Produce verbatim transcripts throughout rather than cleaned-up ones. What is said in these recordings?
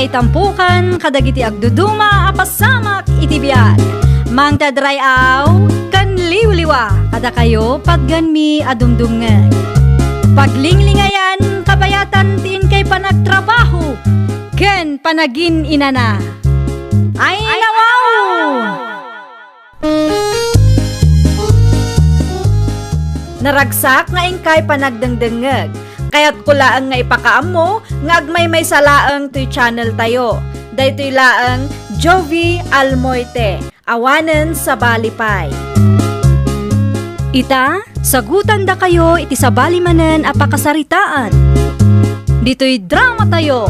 Itampukan kadagiti agduduma a pasamak iti biag. Mangted ray-aw ken liwliwa kadakayo patgenmi a dumdumngeg. Paglinglingayan kabayatan ti inkay panagtrabaho ken panagin-inana. Ay, nawaw! Naragsak nga inkay panagdengdengngeg. Kayatko laeng nga ipakaammo nga agmaymaysa laeng toy channel tayo. Daytoy laeng Jovie Almoite, awanen sabali pay. Ita, sagutandakayo iti sabali manen a pakasaritaan. Ditoy drama tayo.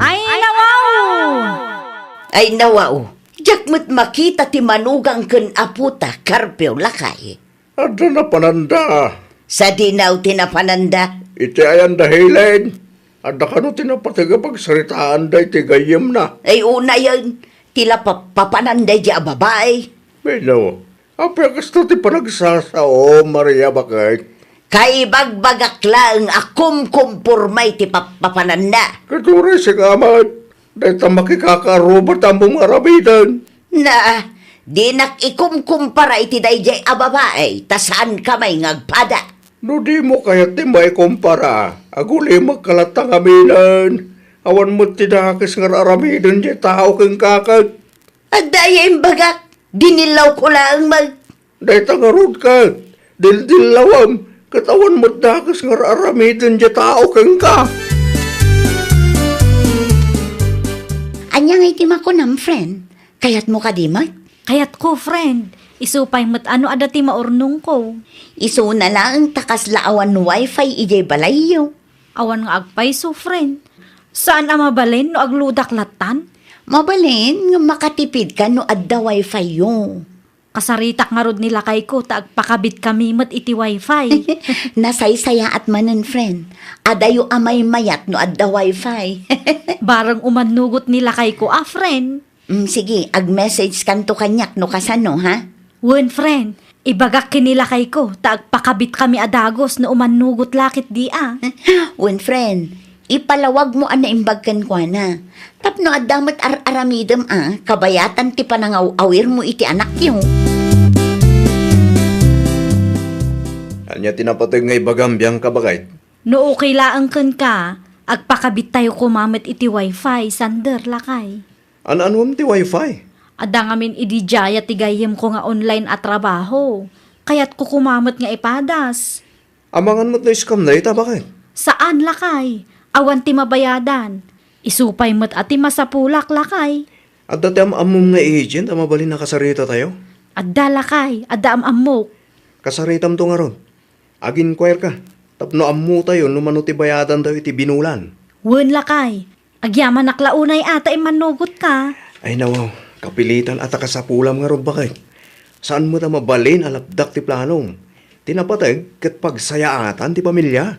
Ay, nawaw! Ay, nawaw! Diak met makita ti manugang ken apota, Carpio, lakay. Adda napananda. Sadino ti napananda? Iti ayanda Helen. Adda kano ti napateg a pagsaritaanda iti gayyemna? Ay, unayen, ti la pa-, papananda idiay a babai. Wenno, apay a kasta ti panagsasao, Maria, baket? Kaibagbagak laeng a kumkumporma iti pa-, papananda. Ket uray sika met, dayta makikakaarruba ti ammom nga aramiden. Na, dinak ikumkumpara iti daydiay a babai, ta saanka may nga agpada. No dimo kayat ti maikumpara, agulimekka latta ngaminen. Awan met ti dakes nga ar-aramiden diay tao kenka ket. Adda aya imbagak, dinillawko laeng met. Dayta ngarud ket, dildillawem, ket awan met dakes nga ar-aramiden diay tao kenka. Ania ngay ti makunam, friend? Kayatmo kadi met? Kayatko, friend. Isu pay met a no adda ti maurnongko. Isuna laeng ta kasla awan wifi idiay balayyo. Awan nga agpayso, friend. Saan a mabalin no agludak lattan? Mabalin nga makatipidka no adda wifi-yo. Kasaritak ngarud ni lakayko ta agpakabitkami met iti wifi. Nasaysayaat manen, friend. Adayo a maymayat no adda wifi. Bareng umannugot ni lakayko a, friend. Mm, sige, ag-message kanto kaniak no kasano, ha? Wen, friend. Ibagak ken ni lakayko ta agpakabitkami a dagus no umannugot la ketdi a. Wen, friend. Ipalawagmo a naimbag kenkuana. Tapno adda met ar-aramidem a kabayatan ti panangaw-awirmo iti anakyo. Ania ti napateg nga ibagam, Bianca, baket? No okay laeng kenka, agpakabittayo koma met iti wifi, Sander, lakay. An-anuem ti wifi? Adda ngamin idi diay ti gayyemko nga online a trabaho. Kayatko koma met nga ipadas. Amangan met no scam dayta, baket? Saan, lakay. Awan ti mabayadan. Isu pay met a ti masapulak, lakay. Adda ti am-ammom nga agent a mabalin a kasaritatayo? Adda, lakay. Adda am-ammok. Kasaritamto ngarud. Ag-inquire ka, tapno ammotayo no mano ti bayadantayo iti binulan. Wen, lakay. Agyamanak la unay a ta immannugotka. Ay, nawaw, kapilitan a ta kasapulam ngarud, baket. Saan met a mabalin a lapdak ti planom. Ti napateg ket pagsayaatan ti pamilya.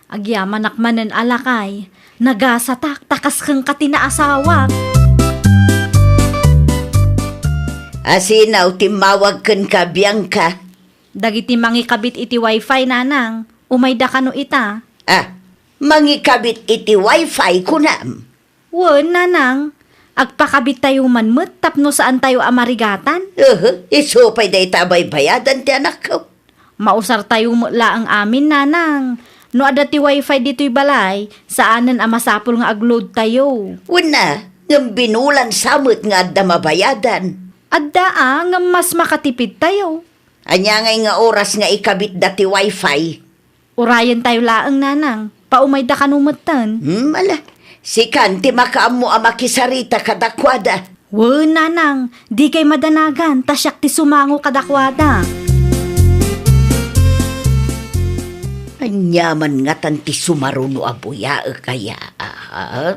Agyamanak manen a, lakay. Nagasatak ta kas kenka ti naasawak. Asino ti immawag kenka, Bianca? Dagiti mangikabit iti wifi, nanang, umayda kano ita. Ah, mangikabit iti wifi, kunam? Wen, nanang, agpakabittayo man met tapno saantayo a marigatan. Uhu, isu pay dayta a baybayadan ti anakko. Mausartayo met laeng amin, nanang. No adda ti wifi ditoy balay, saanen a masapul nga agloadtayo. Wen a, ngem binulan sa met nga adda mabayadan. Adda a, ngem mas makatipidtayo. Ania ngay nga oras nga ikabitda ti wifi? Urayentayo laeng, nanang. Paumayda kano metten. Hmm, ala. Sikan ti makaammo a makisarita kadakuada. Wen, nanang, dikay madanagan ta siak ti sumango kadakuada. Ania man ngatan ti sumaruno a buyaek aya? Ah.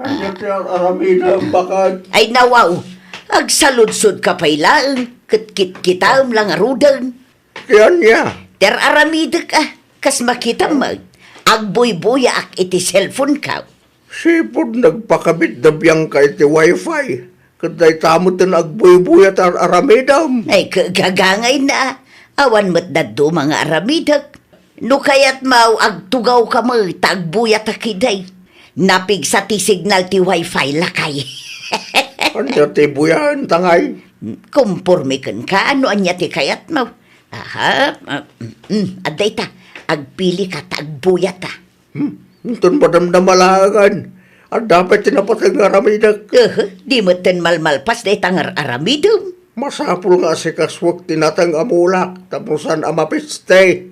Ania ti ar-aramidem, baket? Ay, nawaw, agsaludsodka pay laeng, ket kitkitaem la ngaruden. Ti ania? Ti ar-aramidek a, kas makitam met, agbuybuyaak iti cellphone-ko. Sipud nagpakabit da Bianca iti wifi, ket dayta metten agbuybuya ti ar-aramidem. Ay, ka-, gagangayna, awan met dadduma nga aramidek. No kayatmo, agtugawka met ta agbuyatak idiay. Napigsa ti signal ti wifi, lakay. Ania ti buyaenta ngay? Kumporme kenka no ania ti kayatmo. Aha, ah, mm, mm, adda ita. Agpilika ta agbuyata. Hmm, inton madamdama laengen. Adda pay ti napateg nga aramidek. Aha, di metten malmalpas dayta nga ar-aramidem. Masapul nga asikasuek ti nateng a mulak tapno saan a mapiste.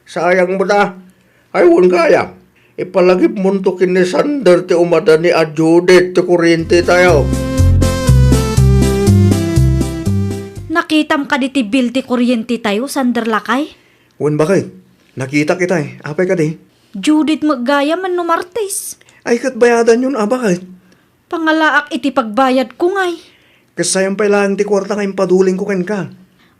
Sayang met a. Ay, wen gayam. Ipalagipmonto ken ni Sander ti umadani a due date ti kuryentetayo. Nakitam kadi ti bill ti kuryentetayo, Sander, lakay? Wen, baket. Nakitak itay. Apay kadi? Due date met gayam no Martes. Ay, ket bayadanyon a, baket? Pangalaak iti pagbayadko ngay. Kasayam pay laeng ti kuarta nga impadulingko kenka.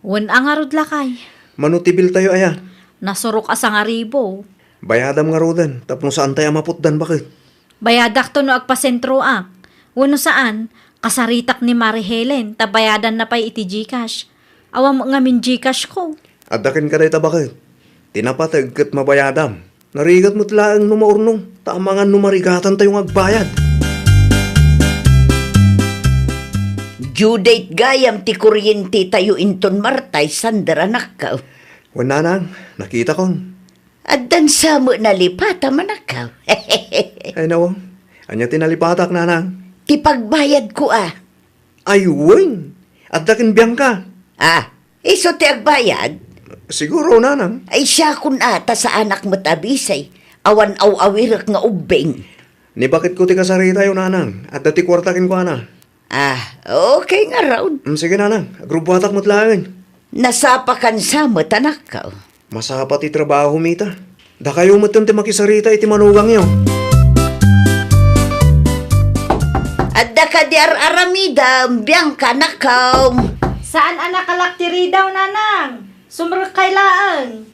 Wen a ngarud, lakay. Mano ti biltayo aya? Nasurok a sangaribu. Bayadam ngaruden tapno saantay a maputdan, baket. Bayadakto no agpasentroak. Wenno saan, kasaritak ni Mari Helen ta bayadanna pay iti GCash. Awan met ngamin GCash ko. Adda kenka dayta, baket. Ti napateg ket mabayadam. Narigat met laeng no maurnong, ta amangan no marigatantayo nga agbayad. Due date gayam ti kuryentetayo inton Martes, Sander, anakko. Wen, nanang, nakitakon. Addan sa met nalipatam, anakko. Ay, nawa. Ania ti nalipatak, nanang? Ti pagbayadko a. Ay, wen. Adda ken Bianca. Ah, isu ti agbayad? Siguro, nanang. Ay, siakon a, ta saanak met a bisi. Awan aw-awirek nga ubbing. Ni baketko ti kasaritayo, nanang. Adda ti kuarta kenkuana. Ah, okay ngarud. Mm, sige, nanang. Agrubbuatak met laeng. Nasapakan sa met, anakko. Masapa ti trabahom ita. Dakayo metten ti makisarita iti manugangyo. Adda kadi ar-aramidem, Bianca, anakko? Saan a nakalak ti ridaw, nanang. Sumrekkay laeng.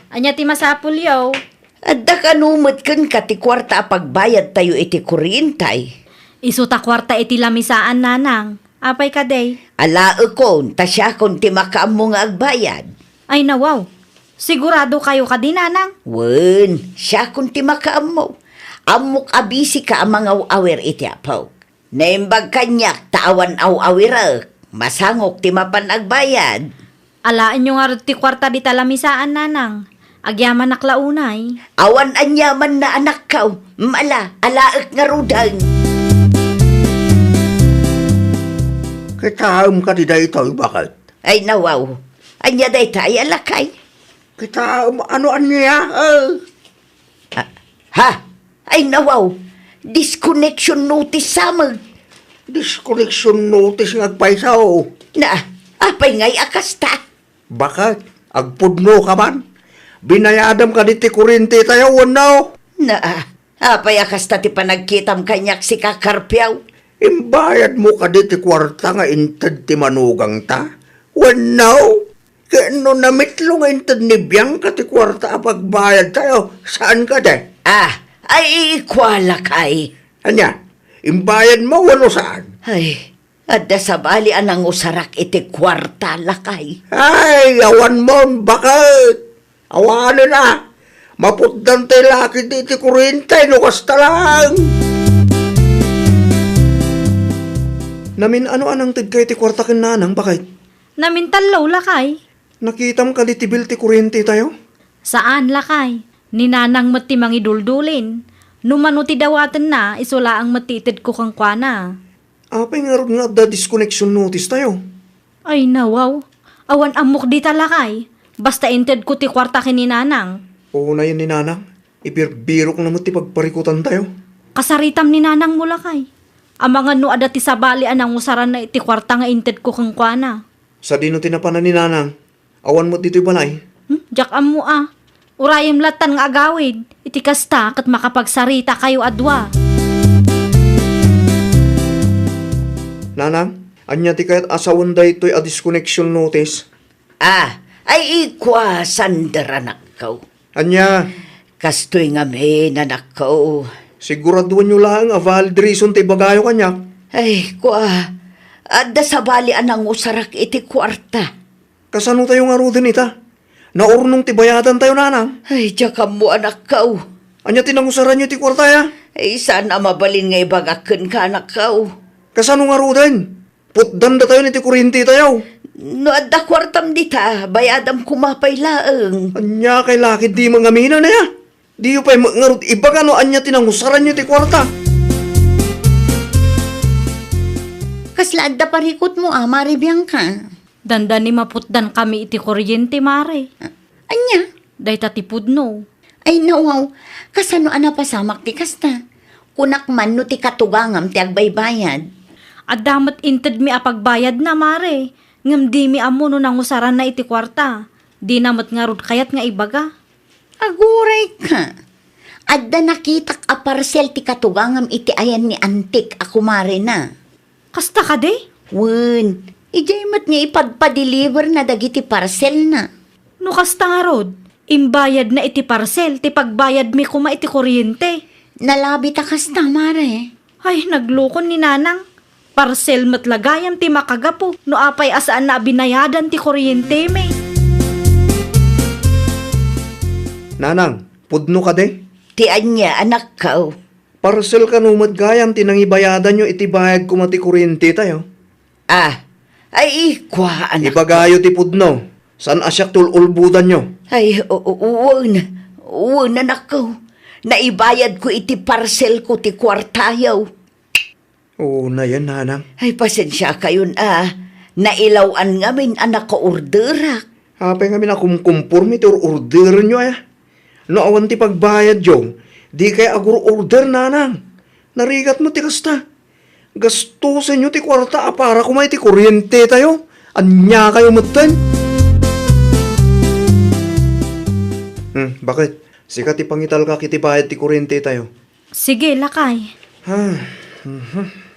Ania ti masapulyo? Adda kano met kenka ti kuarta a pagbayadtayo iti kuryente? Isu ta kuarta iti lamisaan, nanang. Apay kadi? Alaekon, ta siakon ti makaammo nga agbayad. Ay, nawaw. Siguradokayo kadi, nanang? Wen, siakon ti makaammo. Ammok a bisika a mangaw-awir iti apok. Naimbag kaniak ta awan aw-awirek. Masangok ti mapan agbayad. Alaenyo ngarud ti kuarta dita lamisaan, nanang. Agyamanak la unay. Awan aniamanna, anakko. Mala, alaek ngaruden. Kitaem kadi daytoy, baket? Ay, nawaw. Ania dayta, ay, lakay? Kitaem, ano ania? Eh. Ah, ha? Ay, nawaw. Disconnection notice sa met. Disconnection notice nga agpayso. Na, apay ngay a kasta? Baket, agpudno ka man? Binayadam kadi ti kuryentetayo, wenno? Na, apay a kasta ti panagkitam kaniak, sika, Carpio? Imbayadmo kadi ti kuarta nga inted ti manugangta? Wenno? Ket no namitlo nga inted ni Bianca ti kuarta a pagbayadtayo, saan kadi? Ah, ay, ikua, lakay. Ania? Imbayadmo wenno saan? Ay, adda sabali a nangusarak iti kuarta, lakay. Ay, awanmon, baket. Awanen a. Maputdan ti laki ti, ti kuryente no kasta laeng. Namin-ano a nangtedka iti kuarta ken nanang, baket? Namin tallo, lakay. Nakitam kadi ti bill ti kuryentetayo? Saan, lakay. Ni nanang met ti mangiduldulin. No mano ti dawatenna, isu laeng met ti itedko kenkuana. Apay ngarud nga adda disconnection notice tayo? Ay, nawaw. Awan ammok dita, lakay. Basta intedko ti kuarta ken ni nanang. Unayen ni nanang. Ibirbirokna met ti pagparikutan tayo. Kasaritam ni nanangmo, lakay. Amangan no adda ti sabali a nangusaranna iti kuarta nga intedko kenkuana. Sadino ti napanan ni nanang? Awan met ditoy balay. Hmm, diak ammo a. Urayem lattan nga agawid. Iti kasta, ket makapagsaritakayo a dua. Nanang, ania ti kayat a sawen daytoy a disconnection notice? Ah, ay, ikua, Sander, anakko. Ania? Kastoy ngamin, anakko. Siguraduanyo laeng a valid reason ti ibagayo kaniak. Ay, kua, adda sabali a nangusarak iti kuarta. Kasano tayo ngaruden ita? Naurnong ti bayadan tayo, nanang. Ay, diak ammo, anakko. Ania ti nangusaranyo iti kuarta, ya? Ay, saan a mabalin nga ibagak kenka, anakko. Kasano ngaruden? Putdan datayon iti kuryentetayo. No adda kuartam dita, bayadam koma pay laeng. Ania kay lakid di mangamina na, ya? Diyo pay met ngarud ibaga no ania ti nangusaranyo iti kuarta. Kasla adda parikutmo a, Mare Bianca? Dandani maputdan kami iti kuryente, Mare. A-, ania? Dayta ti pudno. Ay, nawaw, kasano a napasamak ti kasta? Kunak man no ti katugangam ti agbaybayad. Adda met intedmi a pagbayadna, Mare, ngem dimi ammo no nangusaranna iti kuarta. Dina met ngarud kayat nga ibaga. Agurayka. Adda nakitak a parsel ti katugangam iti ayan ni Antik a kumarena. Kasta kadi? Wen, idiay met nga ipagpadeliverna dagiti parselna. No kasta ngarud, imbayadna iti parsel ti pagbayadmi koma iti kuryente. Nalabit a kasta, Mare. Ay, naglukon ni Nanang. Parsel met la gayam ti makagapu no apay a saanna a binayadan ti kuryentemi. Nanang, pudno kadi? Ti ania, anakko? Parsel kano met gayam ti nangibayadanyo iti bayad koma ti kuryentetayo? Ah, ay, kua, anak. Ibagayo ti pudno. Saan a siak ti ul-ulbodanyo? Ay, o-, o-, wen, wen, anakko. Naibayadko iti parselko ti kuartayo. Oo, nayan, nanang. Ay, pasensiakayon a. Nailaw-an ngamin a nakaorderak. Apay ngamin a kumkumporme ti or-orderenyo, aya? No awan ti pagbayadyo, dikay agur-order, nanang. Narigat met ti kasta. Gastosenyo ti kuarta a para koma iti kuryentetayo. Aniakayo metten? Hmm, baket? Sika ti pangitalkak iti bayad ti kuryentetayo. Sige, lakay. Ah, mhm.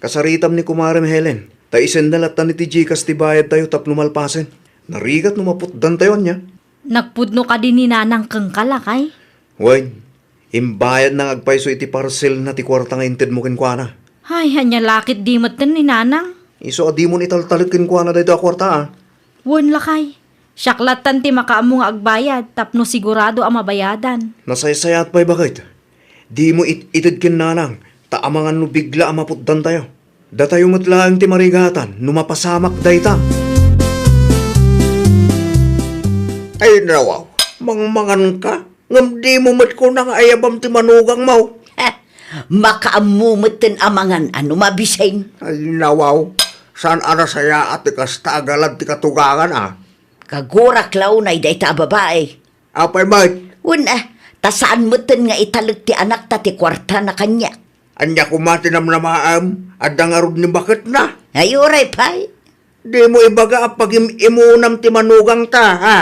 Kasaritam ni Kumarem Helen, ta isenda lattan iti Gcash ti bayadtayo tapno malpasen. Narigat no maputdantayo ania. Nagpudno kadi ni Nanang kenka, lakay? Wen, imbayadna nga agpayso iti parselna ti kuarta nga intedmo kenkuana. Ay, ania la ket di metten ni Nanang? Isu a dimon italtalek kenkuana daytoy a kuarta, a. Wen, lakay. Siak lattan ti makaammo nga agbayad tapno sigurado a mabayadan. Nasaysayaat pay, baket. Dimo it-ited ken Nanang, ta amangan no bigla a maputdantayo. Datayo met laeng ti marigatan no mapasamak dayta. Ay, nawaw, mangmanganka? Ngem dimo met kuna nga ayabam ti manugangmo. Heh, makaammo metten a mangan a no mabisin. Ay, nawaw, saan a nasayaat ti kasta a galad ti katugangan, a. Kagurak la unay dayta a babai. Apay met? Wen, a, ta saan metten nga italek ti anakta ti kuartana kaniak. Ania koma ti namnamaem? Adda ngarud ni baketna? Ay, uray pay. Dimo ibaga a pagim-imunam ti manugangta, ha?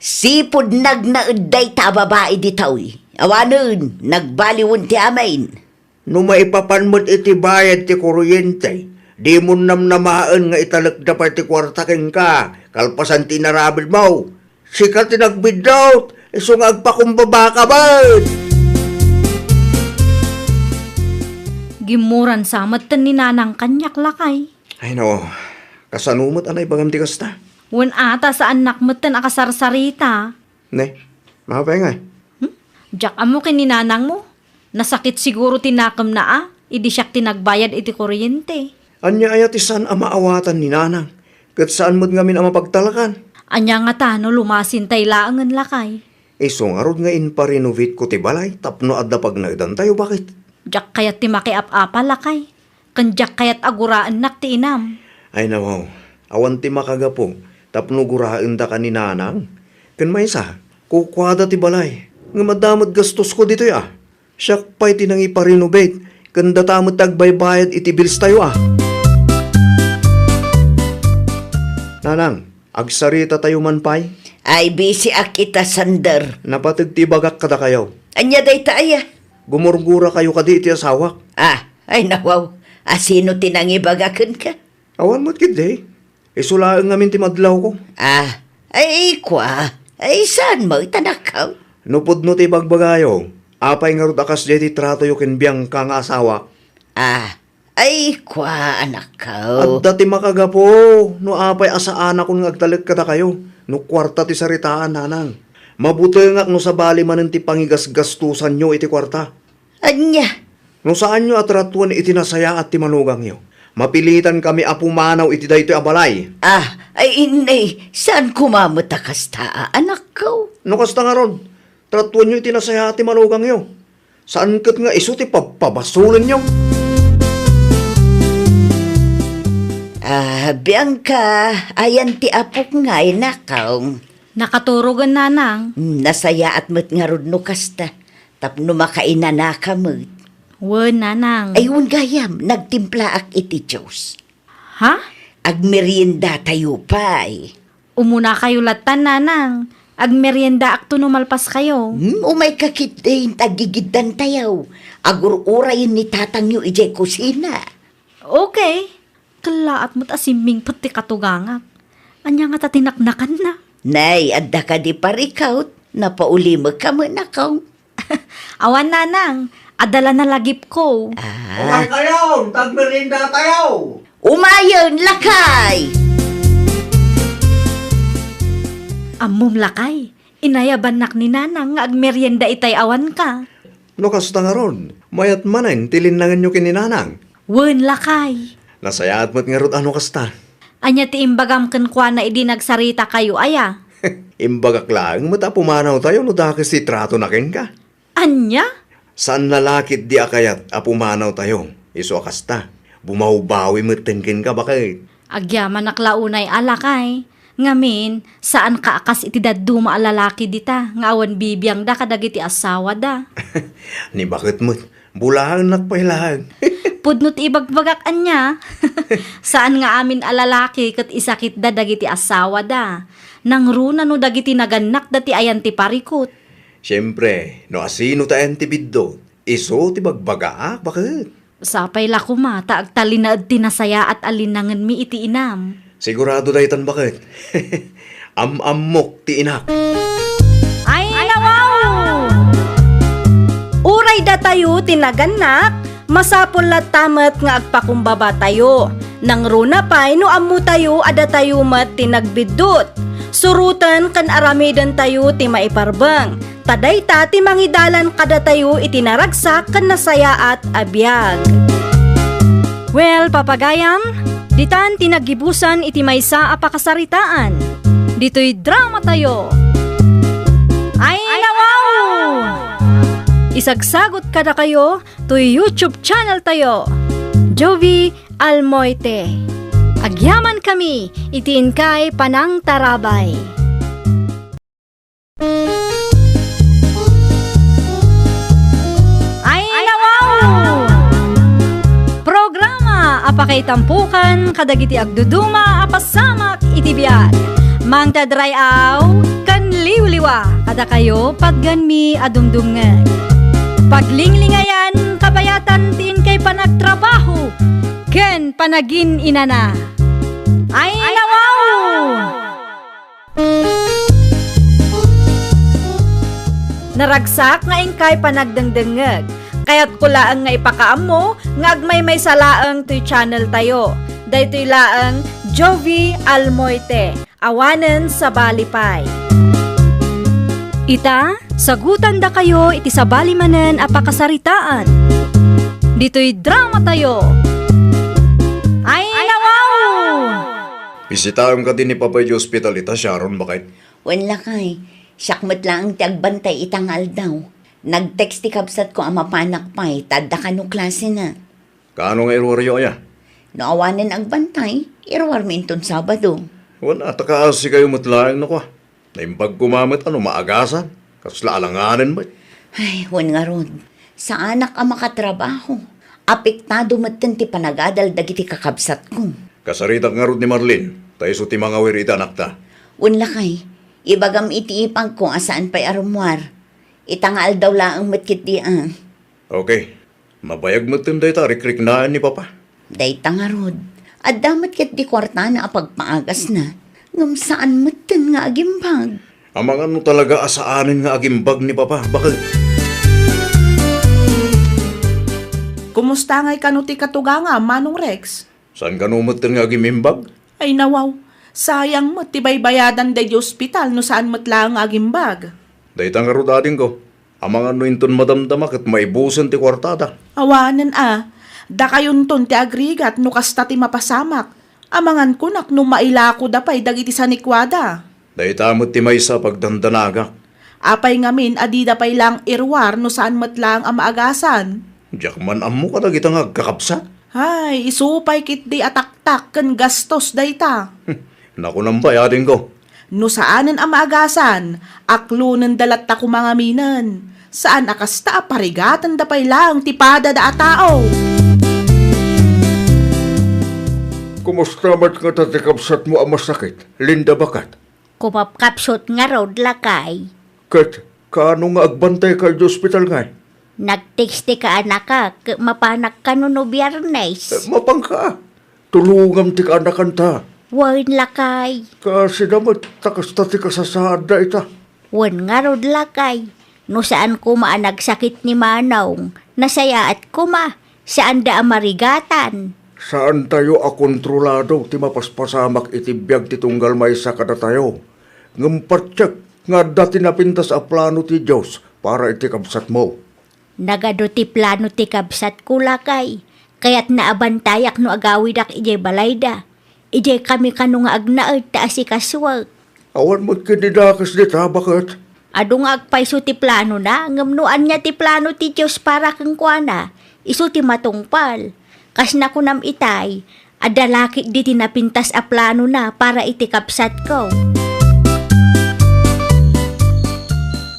Sipud nagnaed dayta a babai ditoy. Awanen, nagbaliwen ti amin. No maipapan met iti bayad ti kuryente, dimon namnamaen nga italekda pay ti kuarta kenka, kalpasan ti inaramidmo. Sika ti nagbiddut, isu nga agpakumbabaka met. Gimmuran sa metten ni Nanang kaniak, lakay. Ay, no. Kasano met a naibagam ti kasta? Wen, a, ta saannak metten a kasarsarita. Ne, mapay ngay? Hmm? Diak ammo ken ni nanangmo. Nasakit siguro ti nakemna a, idi siak ti nagbayad iti kuryente. Ania aya ti saan a maawatan ni nanang? Ket saan met ngamin a mapagtalakan? Ania ngata no lumasintay laengen, lakay? Isu ngarud nga imparenovatko ti balay tapno adda pagnaedantayo, baket. Diak kayat ti makiap-apa, lakay. Ken diak kayat a guraennak ti inam. Ay, nawaw, awan ti makagapu tapno guraendaka ni nanang. Ken maysa, kukuada ti balay, ngem adda met gastosko ditoy a. Siak pay ti nangiparenovate, ken data met ti agbaybayad iti billstayo a. Nanang, agsaritatayo man pay? Ay, busy ak ita, Sander. Napateg ti ibagak kadakayo. Ania dayta aya? Gumurgurakayo kadi iti asawak. Ah, ay nawaw. A, sino ti nangibaga kenka? Awan met ketdi. Isu laeng ngamin ti madlawko. Ah, ay kua. Ay, saan met, anakko? No pudno ti ibagbagayo, apay ngarud a kasdiay ti tratoyo ken Bianca nga asawak? Ah, ay, kua, anakko. Adda ti makagapu no apay a saanakon nga agtalek kadakayo no kuarta ti saritaan, nanang. Mabutengak no sabali manen ti pangigasgastosanyo iti kuarta. Ania? No saanyo a tratuen iti nasayaat ti manugangyo, mapilitankami a pumanaw iti daytoy a balay. Ah, ay, inay, saan koma met a kasta, a, anakko? No kasta ngarud, tratuenyo iti nasayaat ti manugangyo. Saan ket nga isu ti pabpabasolenyo. Ah, Bianca, ayan ti apok nga, inakong. Nakaturogen, nanang. Hmm, nasayaat met ngarud no kasta. Tapno makainanaka met. Wen, nanang. Ay, wen gayam, nagtimplaak iti juice. Ha? Agmeriendatayo pay. Umunakayo lattan, nanang. Agmeriendaakto no malpaskayo. Hmm, umayka ketdin, aggigiddantayo. Agur-urayen ni tatangyo idiay kusina. Okay. Kellaat met a simmingpet ti katugangak. Ania ngata ti naknakanna? Nay, adda kadi parikut? Napaulimekka met, nakong. Awan, nanang. Adda la nalagipko. Ah. Umaykayon, tagmeriendatayo. Umayen, lakay! Ammom, lakay, inayabannak ni nanang nga agmerienda itay awanka. No kasta ngarud, mayat manen ti linnangenyo ken ni nanang. Wen, lakay. Nasayaat met ngarud a no kasta. Ania ti imbagam kenkuana idi nagsaritakayo, aya? Imbagak laeng met a pumanawtayo no dakes ti tratona kenka. Ania? Saan la ketdi a kayat a pumanawtayo, isu a kasta. Bumawbawi metten kenka, baket. Agyamanak la unay a, lakay. Ngamin, saanka a kas iti dadduma a lalaki dita nga awan bibiangda kadagiti asawada. Ni baket met, bulaennak pay laeng. Pudno ti ibagbagak ania. Saan nga amin a lalaki ket isakitda dagiti asawada. Nangruna no dagiti nagannakda ti ayan ti parikut. Siempre, no asino ti ayan ti biddut, isu ti bagbagaak, baket. Sapay la koma ta agtalinaed ti nasayaat a linnangenmi iti inam. Sigurado daytan, baket. Am-ammok ti inak. Ay, nawaw! Uray datayo ti nagannak, masapul latta met nga agpakumbabatayo. Nangruna pay no ammotayo a datayo met ti nagbiddut. Suroten ken aramidentayo ti maiparbeng. Ta dayta ti mangidalan kadatayo iti naragsak ken nasayaat a biag. Well, papagayam, ditan ti naggibusan iti maysa a pakasaritaan. Ditoy dramatayo. Ay, nawaw! Isagsagot kadakayo toy YouTube channel tayo, Jovi Almoite. Agyamankami iti inkay panangtarabay. Ay, nawaw! Programa a pakaitampukan kadagiti agduduma a pasamak iti biag. Mangted ray-aw ken liwliwa kadakayo patgenmi a dumdumngeg. Paglinglingayan, kabayatan ti inkay panagtrabaho ken panagin-inana. Ay, nawaw! Naragsak nga inkay panagdengdengngeg. Kayatko laeng nga ipakaammo nga agmaymaysa laeng toy channel tayo. Daytoy laeng Jovi Almoite. Awanen sabali pay. Ita, sagutandakayo iti sabali manen a pakasaritaan. Ditoy dramatayo. Ay, nawaw! Bisitaem kadi ni Papa iti ospital ita, Sharon, baket? Wen, lakay. Siak met laeng ti agbantay ita nga aldaw. Nag-text ti kabsatko a mapanak pay, ta adda kano klasena. Kaano nga iruaryo aya? No awanen agbantay, iruarmi inton Sabado. Wen, a, ta kaasikayo met laeng, no kua. Naimbag koma met a no maagasan. Kasla alanganen met. Ay, wen ngarud. Saanak a makatrabaho. Apektado metten ti panagadal dagiti kakabsatko. Kasaritak ngarud ni Marlene, ta isu ti mangawir iti anakta. Wen, lakay, ibagam iti ipagko a saan pay a rummuar. Ita nga aldaw laeng met ketdi a. Okay. Mabayag metten dayta a rikriknaan ni Papa. Dayta ngarud, adda met ketdi kuartana a pagpaagasna, ngem saan metten nga agimbag. Amangan no talaga a saanen nga agimbag ni Papa, baket? Kumusta ngay kano ti katugangam, Manong Rex? Saan kano metten nga agimimbag? Ay, nawaw. Sayang met ti baybayadan daydi ospital no saan met laeng nga agimbag. Dayta ngarud, adingko, amangan no inton madamdama ket maibusen ti kuartada. Awanen a, dakayonton ti agrigat no kasta ti mapasamak. Amangan kunak no mailakoda pay dagiti sanikuada. Dayta met ti maysa a pagdandanagak. Apay ngamin a dida pay laeng iruar no saan met laeng a maagasan? Diak man ammo kadagita nga agkakabsat. Ay, isu pay ketdi a taktak ken gastos dayta. Nakunam pay, adingko. No saanen a maagasan, aklonenda latta koma ngaminen. Saan a kasta a parigatenda pay laeng ti padada a tao. Kumusta met ngata ti kabsatmo a masakit, Linda, baket? Kumapkapsut ngarud, lakay. Ket kaano nga agbantayka idiay ospital ngay? Nag-text ti kaanakak ket mapanak kano no Biyernes. Eh, mapanka. Tulongam ti kaanakanta. Wen, lakay. Kasida met ta kasta ti kasasaadda ita. Wen ngarud, lakay. No saan koma a nagsakit ni Manong, nasayaat koma. Saanda a marigatan. Saantayo a kontrolado ti mapaspasamak iti biag ti tunggal maysa kadatayo. Ngem patiek nga adda ti napintas a plano ti Dios para iti kabsatmo. Nagadu ti plano ti kabsatko, lakay. Kayatna a bantayak no agawidak idiay balayda. Idiay kami kano nga agnaed ta asikasuek. Awan met ket idakes dita, baket? Adu nga agpayso ti planona, ngem no ania ti plano ti Dios para kenkuana, isu ti matungpal. Kas nakunam itay, adda la ketdi ti napintas a planona para iti kabsatko.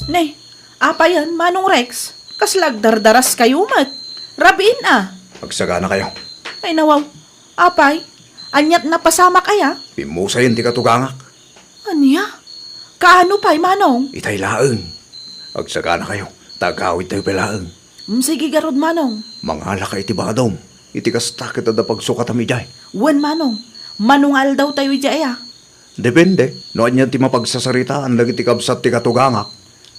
Ne, apayen, Manong Rex? Kasla agdardaraskayo met? Rabiin a. Agsaganakayo. Ay, nawaw. Apay, aniat napasamak aya? Pimmusayen ti katugangak. Ania? Kaano pay, Manong? Itay laeng. Agsaganakayo, ta agawidtayo pay laeng. Mm, sige garud, Manong. Mangalaka iti badom. Iti kasta ket adda pagsukatam idiay. Wen, Manong. Mano nga aldawtayo idiay aya? Depende no ania ti mapagsasaritaan dagiti kabsat ti katugangak.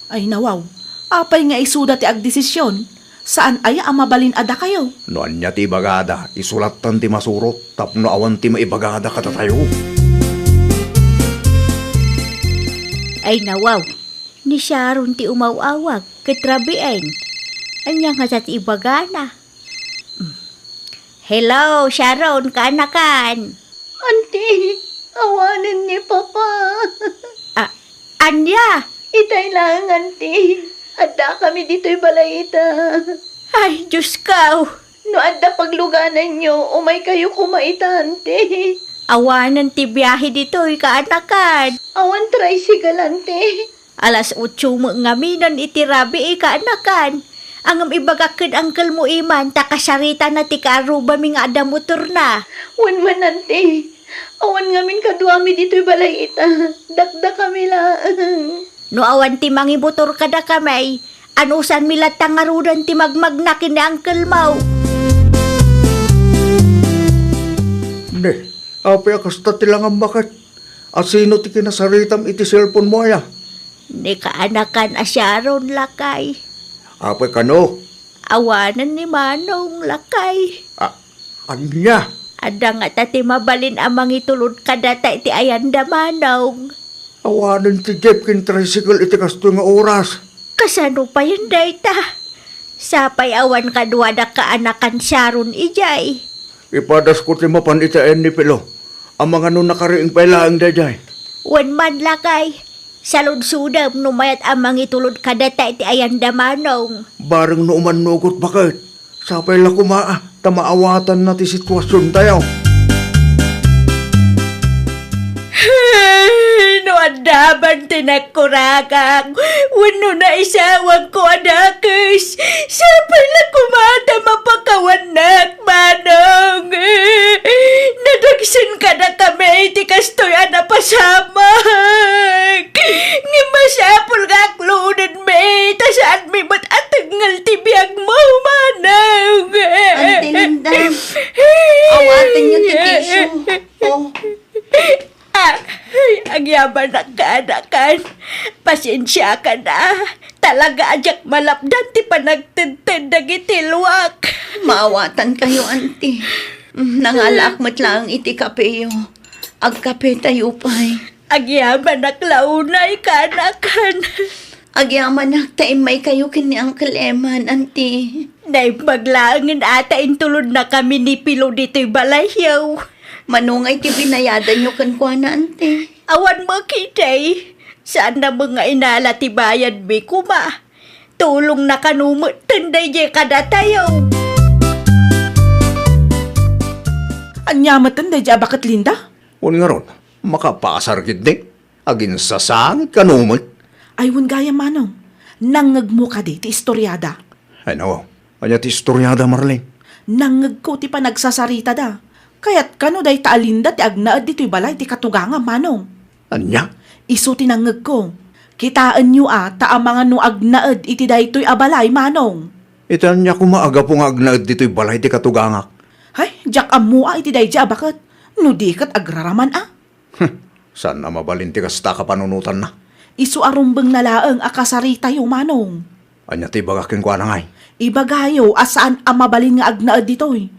Ay, nawaw. Apay nga isuda ti agdesisyon? Saan aya a mabalin a dakayo? No ania ti ibagada, isu lattan ti masurot tapno awan ti maibagada kadatayo. Ay, nawaw. Ni Sharon ti umaw-awag ket rabiin. Ania ngata ti ibagana? Hello, Sharon, kaanakan. Auntie, awanen ni Papa. A-, ania? Itay laeng, Auntie. Addakami ditoy balay ita. Ay, Diyos ko. No adda paglugananyo, umaykayo koma ita, Auntie. Awanen ti biahe ditoy, kaanakan. Awan tricycle, Auntie. Alas otso met ngaminen iti rabii, kaanakan. Ngem ibagak ken uncle mo Iman ta kasaritana ti kaarrubami nga adda motorna. Wen man, Auntie. Awan ngamin kaduami ditoy balay ita. Dakdakami laeng. No awan ti mangimotor kadakami, anusanmi latta ngaruden ti magmagna ken ni uncle mo. Ne, apay a kasta ti langammaket? A sino ti kinasaritam iti cellphone mo aya? Ni kaanakan a Sharon, lakay. Apay kano? Awanen ni Manong, lakay. A-, ania? Adda ngata ti mabalin a mangitulod kadata iti ayan da Manong. Awanen ti jeep ken tricycle iti kastoy nga oras. Kasano payen dayta? Sapay awan kaduadak kaanakan Sharon idiay. Ipadasko ti mapan iti ayan ni Pilo. Amangan no nakariing pay laeng daydiay. Wen man, lakay, saludsodem no mayat a mangitulod kadata iti ayan da Manong. Bareng no umannugot, baket. Sapay la koma, a, ta maawatanna ti situasiontayo. Ay, no adda man ti nagkuragak wenno naisawagko a dakes, sapay la koma ta mapakawannak, Manong. Nadagsen kadakami ti kastoy a napasamak. Ngem masapul nga aklonenmi ta saanmi met a tengngel ti biagmo, Manong. Auntie Linda, awatenyo ti tissue. Oh. Ah, ay, agyamanak, kaanakan. Pasensiakan a. Talaga a diak malapdan ti panagtedted dagiti luak. Maawatankayo, Auntie. Mm, nangalaak met laeng iti kapeyo. Agkapetayo pay. Agyamanak la unay, kaanakan. Agyamanak ta immaykayo ken ni Uncle Eman, Auntie. Naimbag laengen a ta intulodnakami ni Pilo ditoy balayyo. Mano ngay ti binayadanyo kenkuana, Auntie? Awan met ketdi. Saanna met nga inala ti bayadmi koma. Tulongna kano metten daydiay kadatayo. Ania metten daydiay a baket, Linda? Wen ngarud, makapasar ketdi. Aginsasangit kano met. Ay, wen gayam, Manong. Nangngegmo kadi ti istoriada? Ay, nawaw. Ania ti istoriada, Marlene? Nangngegko ti panagsasaritada. Kayat kano dayta a Linda ti agnaed ditoy balay ti katugangam, Manong. Ania? Isu ti nangngegko. Kitaenyo a ta amangan no agnaed iti daytoy a balay, Manong. Iti ania koma a gapu nga agnaed ditoy balay ti katugangak? Ay, diak ammo a iti daydiay a baket. No di ket agraraman a. Hm, saan a mabalin ti kasta a kapanunotanna? Isu a rumbengna laeng a kasaritayo, Manong. Ania ti ibagak kenkuana ngay? Ibagayo a saan a mabalin nga agnaed ditoy.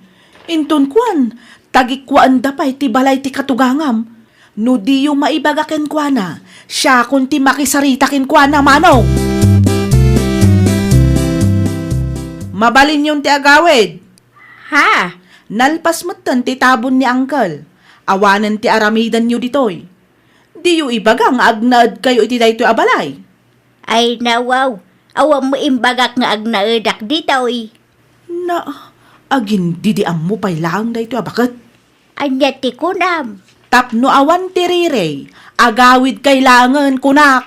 Inton kuan, tagikkuaenda pay ti balay ti katugangam. No diyo maibaga kenkuana, siakon ti makisarita kenkuana, Manong. Mabalinyon ti agawid. Ha? Nalpas metten ti tabon ni Uncle. Awanen ti aramidenyo ditoy. Diyo ibaga nga agnaedkayo iti daytoy a balay? Ay, nawaw. Awan mo imbagak nga agnaedak ditoy. Na, agin didi ammo pay laeng daytoy a baket. Ania ti kunam? Tapno awan ti rirey, agawidkay laengen, kunak.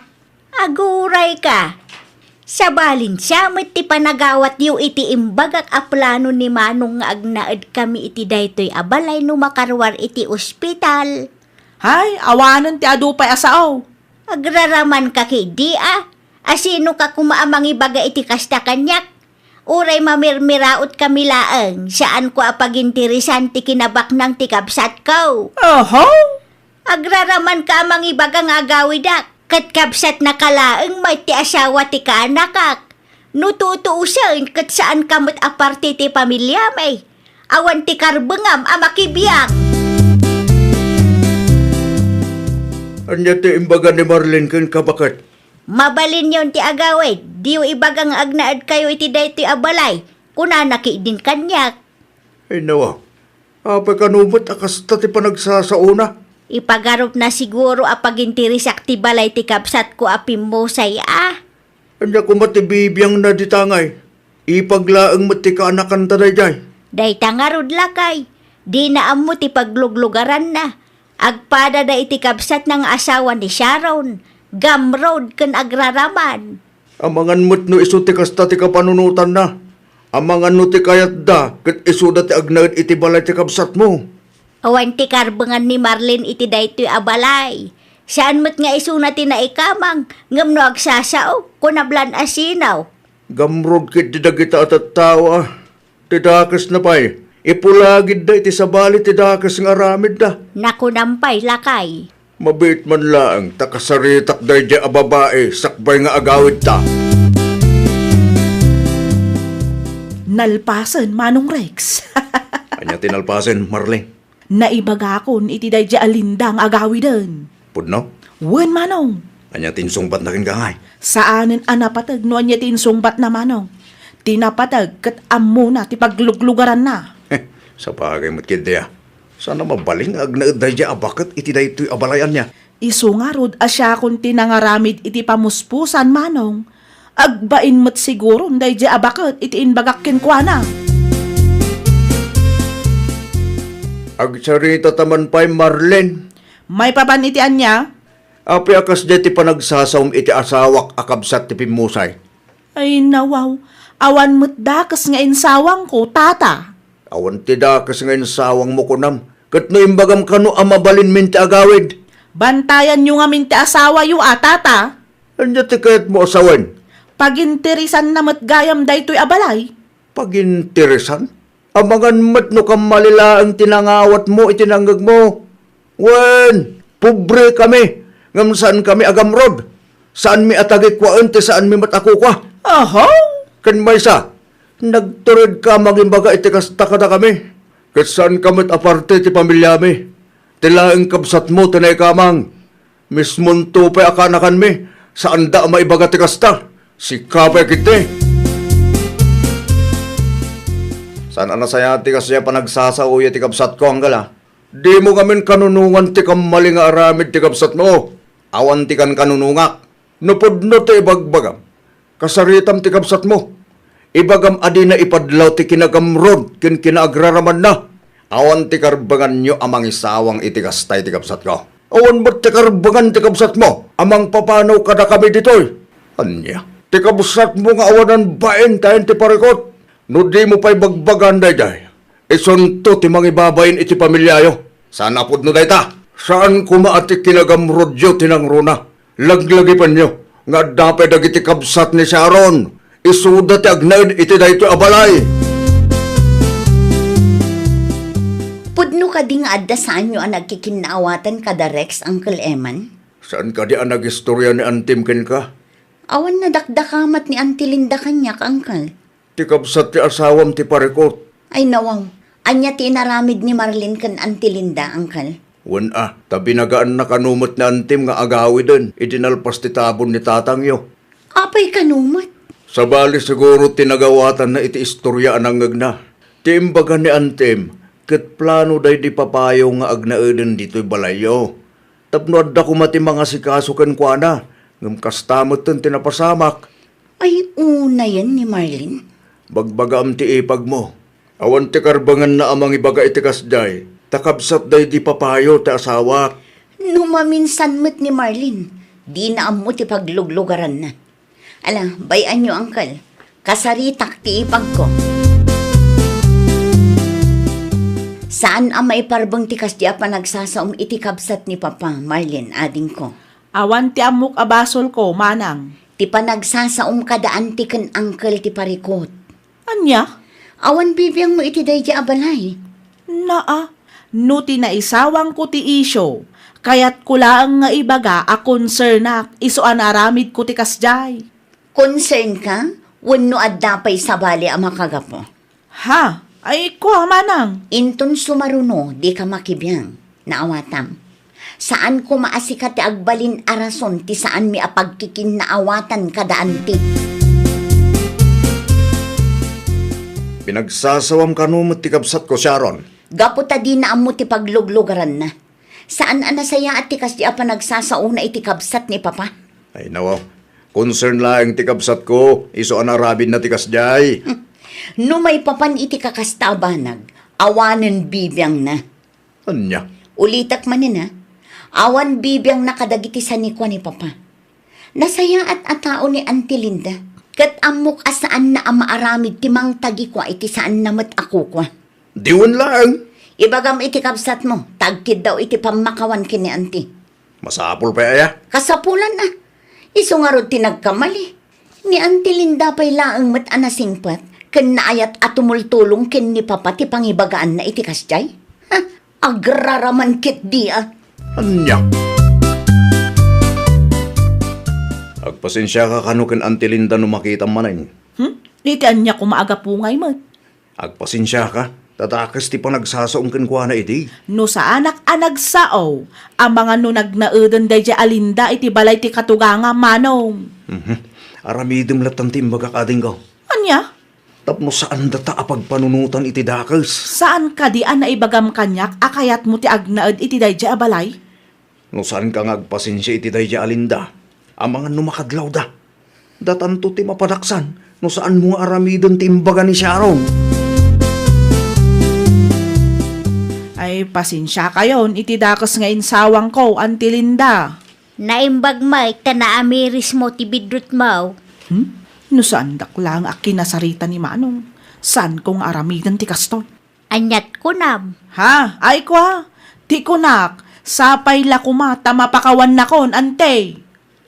Agurayka. Sabalin siya met ti panagawatyo iti imbagak a plano ni Manong nga agnaedkami iti daytoy a balay no makaruar iti ospital. Hay, awanen ti adu pay a sao. Agraramanka ketdi a. Asinoka koma a mangibaga iti kasta kaniak? Uray mamirmiraotkami laeng, saanko a paginteresan ti kinabaknang ti kabsatko. Oho! Agraramanka a mangibaga nga agawidak, ket kabsatnaka laeng met ti asawa ti kaanakak. No tutuosen, ket saanka met a parte ti pamiliami. Awan ti karbengam a makibiang. Ania ti imbaga ni Marlene kenka, baket? Mabalinyon ti agawid, diyo ibaga nga agnaedkayo iti daytoy a balay, kunana ketdin kaniak. Ay, nawa. Apay kano met a kasta ti panagsasaona? Ipagarupna siguro a paginteresak ti balay ti kabsatko a pimmusay a. Ania koma ti bibiangna dita ngay? Ipag laeng met ti kaanakanta daydiay. Dayta ngarud, lakay, dina ammo ti pagluglugaranna. Agpadada iti kabsatna nga asawa ni Sharon, gamrod ken agraraman. Amangan met no isu ti kasta ti kapanunotanna. Amangan no ti kayatda ket isuda ti agnaed iti balay ti kabsatmo. Awan ti karbengan ni Marlene iti daytoy a balay. Saan met nga isuna ti naikamang, ngem no agsasao, kunablan a sinaw. Gamrod ketdi dagita a tattao a. Ti dakesna pay, ipulagidda iti sabali ti dakes nga aramidda. Nakunam pay, lakay. Mabiit man laeng ta kasaritak daydiay a babai sakbay nga agawidta. Nalpasen, Manong Rex. Ania ti nalpasen, Marlene? Naibagakon iti daydiay a Linda nga agawiden. Pudno? Wen, Manong. Ania ti insungbatna kenka ngay? Saanen a napateg no ania ti insungbatna, Manong. Ti napateg ket ammona ti pagluglugaranna. Heh, sapagay met ketdi a. Saan a mabalin nga agnaed daydiay a baket iti daytoy a balay, ania? Isu ngarud a siakon ti nangaramid iti pamuspusan, Manong. Agbain met siguron daydiay a baket iti imbagak kenkuana. Agsarita ta man pay, Marlene. Maipapan iti ania? Apay a kasdiay ti panagsasaom iti asawak a kabsat ti pimmusay? Ay, nawaw. Awan met dakes nga insawangko, tata. Awan ti dakes nga insawangmo, kunam. Ket no imbagam kano a mabalinmin ti agawid? Bantayanyo ngamin ti asawayo a, tata. Ania ti kayatmo a sawen? Paginteresanna met gayam daytoy a balay. Paginteresan? Amangan met no kammali laeng ti nangawatmo iti nangngegmo. Wen, pobre kami, ngem saan kami a gamrod. Saanmi a tagikkuaen ti saanmi met a kukua. Aha! Ken maysa, nagturedka a mangibaga iti kasta kadakami. Ket saanka met a parte ti pamiliami. Ti laeng kabsatmo ti naikamang. Mismonto pay a kaanakanmi, Saanda a maibaga ti kasta. Sika pay ketdi. Saan a nasayaat ti kasdiay a panagsasaoyo ti kabsatko, anggal a. Dimo ngamin kanunongan ti kammali nga aramid ti kabsatmo. Awan ti kankanunongak. No pudno ti ibagbagam, kasaritam ti kabsatmo. Ibagam a dina ipadlaw ti kinagamrod ken kinaagraramanna. Awan ti karbenganyo a mangisawang iti kasta iti kabsatko. Awan met ti karbengan ti kabsatmo a mangpapanaw kadakami ditoy. Ania? Ti kabsatmo nga awanan bain ti ayan ti parikut. No dimo pay bagbagan daydiay, isunto ti mangibabain iti pamiliayo. Saan a pudno dayta. Saan koma a ti kinagamrodyo ti nangruna. Laglagipenyo nga adda pay dagiti kabsat ni Sharon. Isuda ti agnaed iti daytoy a balay. Pudno kadi nga adda saanyo a nagkikinnaawatan kada Rex, Uncle Eman? Saan kadi a nagistorya ni Antim kenka? Awan nadakdakamat ni Auntie Linda kaniak, Uncle. Ti kabsat ti asawam ti parikut. Ay, nawaw. Ania ti inaramid ni Marlene ken Auntie Linda, Uncle? Wen a, ta binagaanna kano met ni Antim nga agawiden idi nalpas ti tabon ni tatangyo. Apay kano met? Sabali siguro ti nagawatanna iti istorya a nangngegna. Ti imbaga ni Antim, ket plano daydi papayo nga agnaeden ditoy balayyo. Tapno adda koma ti mangasikaso kenkuana, ngem kasta metten ti napasamak. Ay, unayen ni Marlene. Bagbagaam ti ipagmo. Awan ti karbenganna a mangibaga iti kasdiay, ta kabsat daydi papayo ti asawak. No maminsan met ni Marlene, dina ammo ti pagluglugaranna. Ala, bay-anyo, Uncle. Kasaritak ti ipagko. Saan a maiparbeng ti kasdiay a panagsasaom iti kabsat ni Papa, Marlene, adingko. Awan ti ammok a basolko, manang. Ti panagsasaom kada anti ken uncle ti parikut. Ania? Awan bibiangmo iti daydiay a balay. Naa, no ti naisawangko ti isyu, kayatko laeng nga ibaga a konsernak isu a naaramidko ti kasdiay. Konsernka? Wenno adda pay sabali a makagapu? Ha? Ay, kua, manang. Inton sumaruno, dika makibiang. Naawatam. Saan koma a sika ti agbalin a rason ti saanmi a pagkikinnaawatan kada anti. Pinagsasawam kano met ti kabsatko, Sharon. Gapu ta dina ammo ti pagluglugaranna. Saan a nasayaat ti kasdi a panagsasaona iti kabsat ni Papa. Ay, nawaw. Concern laeng ti kabsatko, isu a naaramidna ti kasdiay. Hmm. No maipapan iti kakasta a banag, awanen bibiangna. Ania? Ulitek manen, a. Awan bibiangna kadagiti sanikua ni Papa. Nasayaat a tao ni Auntie Linda, ket ammok a saanna a maaramid ti mangtagikua iti saanna met a kukua. Diwen laeng. Ibagam iti kabsatmo, ta agkiddaw iti pammakawan ken ni Auntie. Masapul pay aya? Kasapulan a. Isu ngarud ti nagkamali. Ni Auntie Linda pay laeng met a nasingpet, ken naayat a tumultulong ken ni Papa ti pangibagaanna iti kasdiay. Ha? Agraraman ketdi a. Ania? Agpasensiaka kano ken Auntie Linda no makitam manen. Hmm? Iti ania koma a gapu ngay met? Agpasensiaka, ta dakes ti panagsasaom kenkuana idi. No saanak a nagsao, amangan no nagnaeden daydiay a Linda iti balay ti katugangam, manong. Mhm. Aramidem latta ti imbagak, adingko. Ania? Tapno saan data a pagpanunotan iti dakes. Saan kadi a naibagam kaniak a kayatmo ti agnaed iti daydiay a balay? No saanka nga agpasensia iti daydiay a Linda, amangan no makadlawda. Datanto ti mapadaksan no saanmo nga aramiden ti imbaga ni Sharon. Ay, pasensiakayon iti dakes nga insawangko, Auntie Linda. Naimbag met ta naamirismo ti biddutmo. Hmm? No saandak laeng a kinasarita ni Manong, saanko nga aramiden ti kastoy. Aniat kunam? Ha? Ay, kua, ti kunak, sapay la koma ta mapakawannakon, Ante.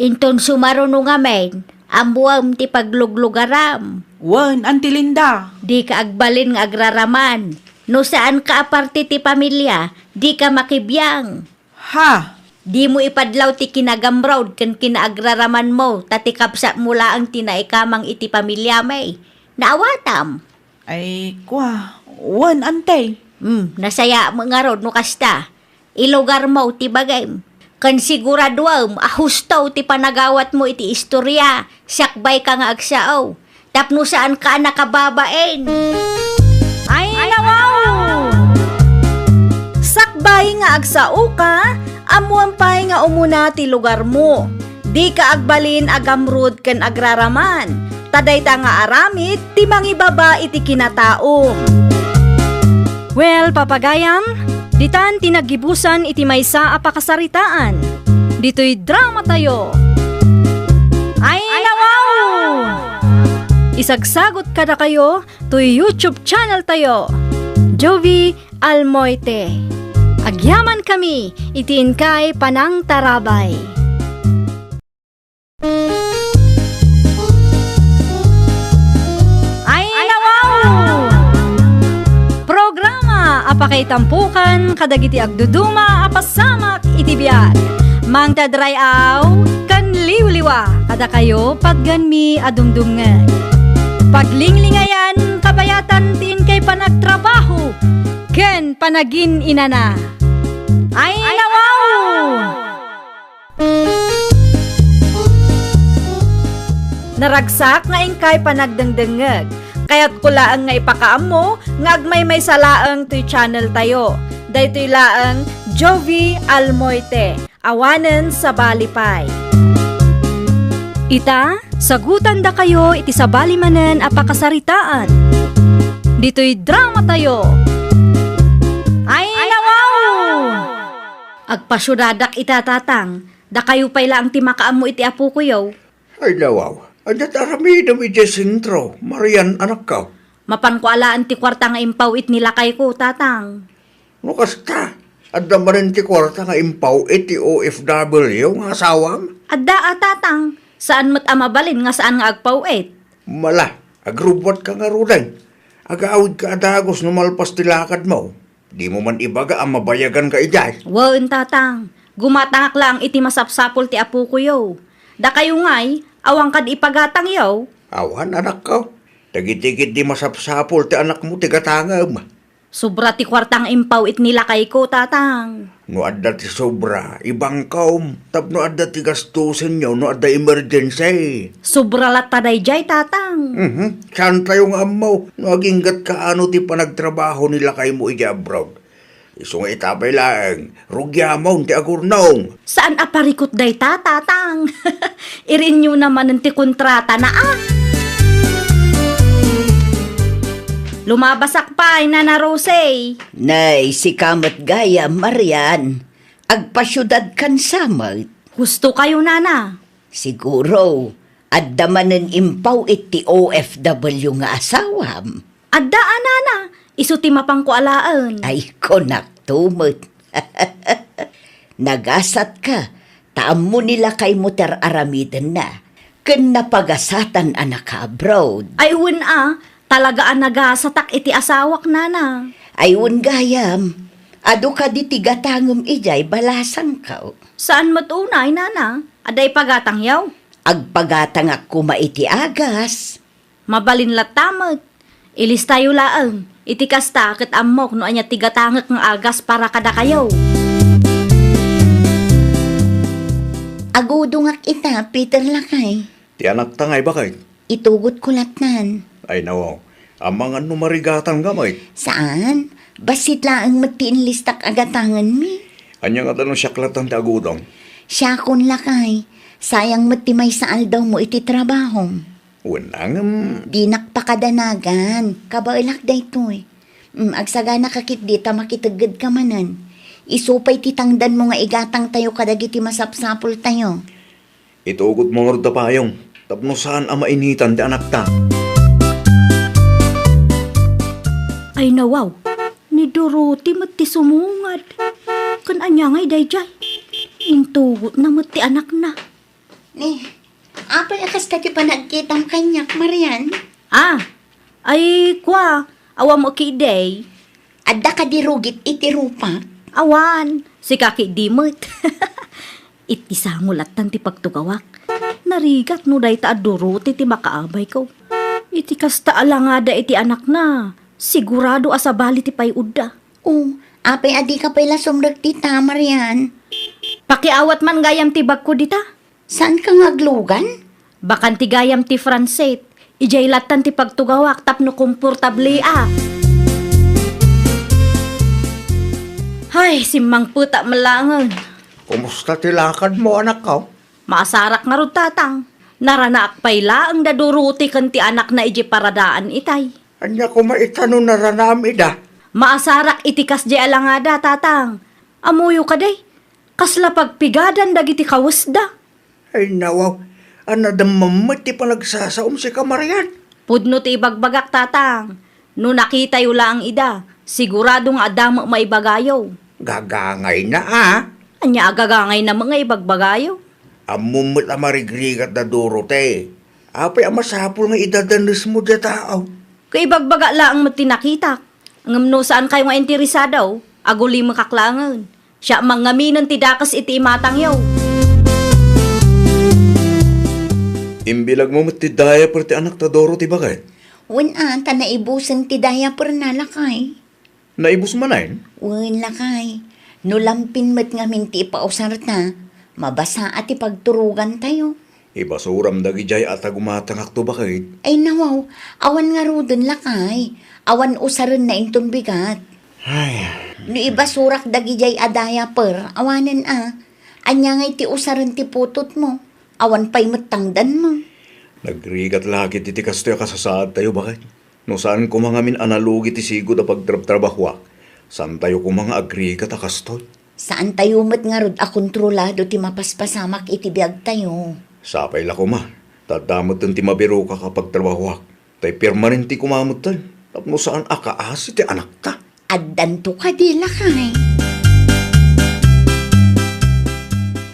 Inton sumaruno ngamin, ammuam ti pagluglugaram. Wen, Ante Linda. Dika agbalin nga agraraman. No saanka a parte ti pamilia, dika makibiang. Ha? Dimo ipadlaw ti kinagamrod ken kinaagraramanmo, ta ti kabsatmo laeng ti naikamang iti pamiliami. Naawatam. Ay, kua, wen, Ante. Hmm, nasayaat ngarud no kasta. Ilugarmo ti bagim. Ken siguraduem a husto ti panagawatmo iti istoria, sakbayka nga agsao, tapno saanka a nakababain. Ay, nawaw! Sakbay nga agsaoka, ammoem pay nga umuna ti lugarmo. Dika agbalin a gamrud ken agraraman, ta dayta nga aramid ti mangibaba iti kinataom. Well, papagayam, ditan ti naggibusan iti maysa a pakasaritaan. Ditoy drama tayo. Ay, nawaw! Isagsagot kadakayo toy YouTube channel tayo, Jovi Almoite. Agyaman kami iti inkay panangtarabay. Ay, nawaw! Programa a pakaitampukan kadagiti agduduma a pasamak iti biag. Mangtadray-aw ken liwliwa kadakayo, patganmi a dumdumngeg. Paglinglingayan, kabayatan ti inkay panagtrabaho ken panagin-inana. Ay, nawaw! Naragsak nga inkay panagdengdengngeg. Kayatko laeng nga ipakaammo nga agmaymaysa laeng toy channel tayo. Daytoy laeng Jovi Almoite, awanen sabali pay. Ita, sagutandakayo iti sabali manen a pakasaritaan. Ditoy drama tayo. Ay, nawaw! Agpasiudadak ita, Tatang. Dakayo pay laeng ti makaammo iti apokoyo. Ay, nawaw. Adda ti aramidem idiay sentro, Marian, anakko. Mapanko alaen ti kuarta nga impaw-it ni lakayko, Tatang. No kasta, adda manen ti kuarta nga impaw-it ti O F W nga asawam? Adda a, Tatang. Saan met a mabalin nga saan nga agpaw-it. Mala, agrubbuatka ngaruden. Agawidka a dagus no malpas ti lakadmo. Dimo man ibaga a mabayaganka idiay? Wen, Tatang. Gumatangak laeng iti masapsapul ti apokoyo. Dakayo ngay, awan kadi ipagatangyo? Awan, anakko. Dagiti ketdi masapsapul ti anakmo ti gatangem. Sobra ti kuarta nga impaw-it ni lakayko, Tatang. No adda ti sobra, ibangkom, tapno adda ti gastusenyo no adda emergency. Sobra latta daydiay, Tatang. Mhm. Saantayo nga ammo no aginggatka ano ti panagtrabaho ni lakaymo idiay abroad. Isu nga ita pay laeng, rugiamon ti agurnong. Saan a parikut dayta, Tatang? Irinyo na manen ti kontratana, a. Lumabasak pay, Nana Rose. Nay, sika met gayam, Marian. Agpasiudadkansa met. Husto kayo, Nana. Siguro, adda manen impaw iti O F W nga asawam. Adda a, Nana, isu ti mapanko alaen. Ay, kunakto met. Nagasatka, ta ammo ni lakaymo ti ar-aramidenna, ken napagasatan a naka-abroad. Ay, wen a, talaga a nagasatak iti asawak, Nana. Ay, wen gayam, adu kadi ti gatangem idiay balasangko. Saan met unay, Nana? Adda ipagatangyo? Agpagatangak koma iti agas. Mabalin latta met. Ilistayo laeng. Iti kasta, ket ammok no ania ti gatangek nga agas para kadakayo. Agudongak ita, Peter lakay. Ti anakta nga ibaket? Itugotko lattan. Ay, nawaw. Amangan no marigatangka met. Saan? Bassit laeng met ti inlistak a gatangenmi. Ania ngata no siak lattan ti agudong? Siakon lakay. Sayang met ti maysa aldawmo iti trabahom. Wen, ngem dinak pakadanagan. Kabaelak daytoy. Mm, agsaganaka ketdi ta makiteggedka manen. Isu pay ti tangdanmo nga igatangtayo kadagiti masapsapultayo. Itugotmo ngarud ta payong tapno saan a mainitan ti anakta. Ay, nawaw, ni Dorothy met ti sumungad. Ken ania ngay daydiay? Intugotna met ti anakna. Ni, apay a kasta ti panagkitam kaniak, Marian? Ah, ay, kua, awan mo ketdi. Adda kadi rugit iti rupak? Awan, sika ketdi met. Iti sango lattan ti pagtugawak. Narigat no dayta a Dorothy ti makaabayko. Iti kasta a langada iti anakna, sigurado a sabali ti pay-odda. O, apay a dika pay la sumrek dita, Marian? Pakiawat man gayam ti bagko dita. Saanka nga aglugan? Bakan ti gayam ti Francet. Idiay lattan ti pagtugawak tapno komportableak. Hay, simmangpetak met laengen. Kumusta ti lakadmo, anakko? Maasarak ngarud, tatang. Naranaak pay laeng da Dorothy ken ti anakna idiay paradaan itay. Ania koma ita no naranaam ida? Maasarak iti kasdiay a langada, tatang. Ammoyo kadi? Kasla pagpigadan dagiti kawesda. Ay, nawaw. Ania, damdama met ti panagsasaom, sika Marian? Pudno ti ibagbagak, tatang. No nakitayo laeng ida, sigurado nga adda met maibagayo. Gagangayna, a? Ania a gagangayna met nga ibagbagayo? Ammom met a marigrigat da Dorothy. Apay a masapul nga idadanesmo diay tao? Kaibagbagak laeng met ti nakitak. Ngem no saankayo nga interesado, agulimekak laengen. Siak mangngaminen ti dakes iti imatangyo. Imbilagmo met ti diaper ti anakta Dorothy, baket? Wen a, ta naibusen ti diaperna, lakay. Naibus manen? Wen, lakay. No lampin met ngamin ti ipausarta, mabasa a ti pagturogantayo. Ibasuram dagidiay a ta gumatangakto, baket. Ay, nawaw, awan ngaruden, lakay. Awan usarenna inton bigat. Ay. No ibasurak dagidiay a diaper, awanen a. Ania ngay ti usaren ti putotmo? Awan pay met tangdanmo. Nagrigat la ketdi ti kastoy a kasasaadtayo, baket. No saan koma ngamin a nalugi ti sigud a pagtrabtrabahoak, saantayo koma nga agrigat a kastoy. Saantayo met ngarud a kontrolado ti mapaspasamak iti biagtayo. Sapay la koma, ta adda metten ti mabirokak a pagtrabahoak. Tay permanente koma metten, tapno saan a kaasi ti anakta. Addanto kadi, lakay?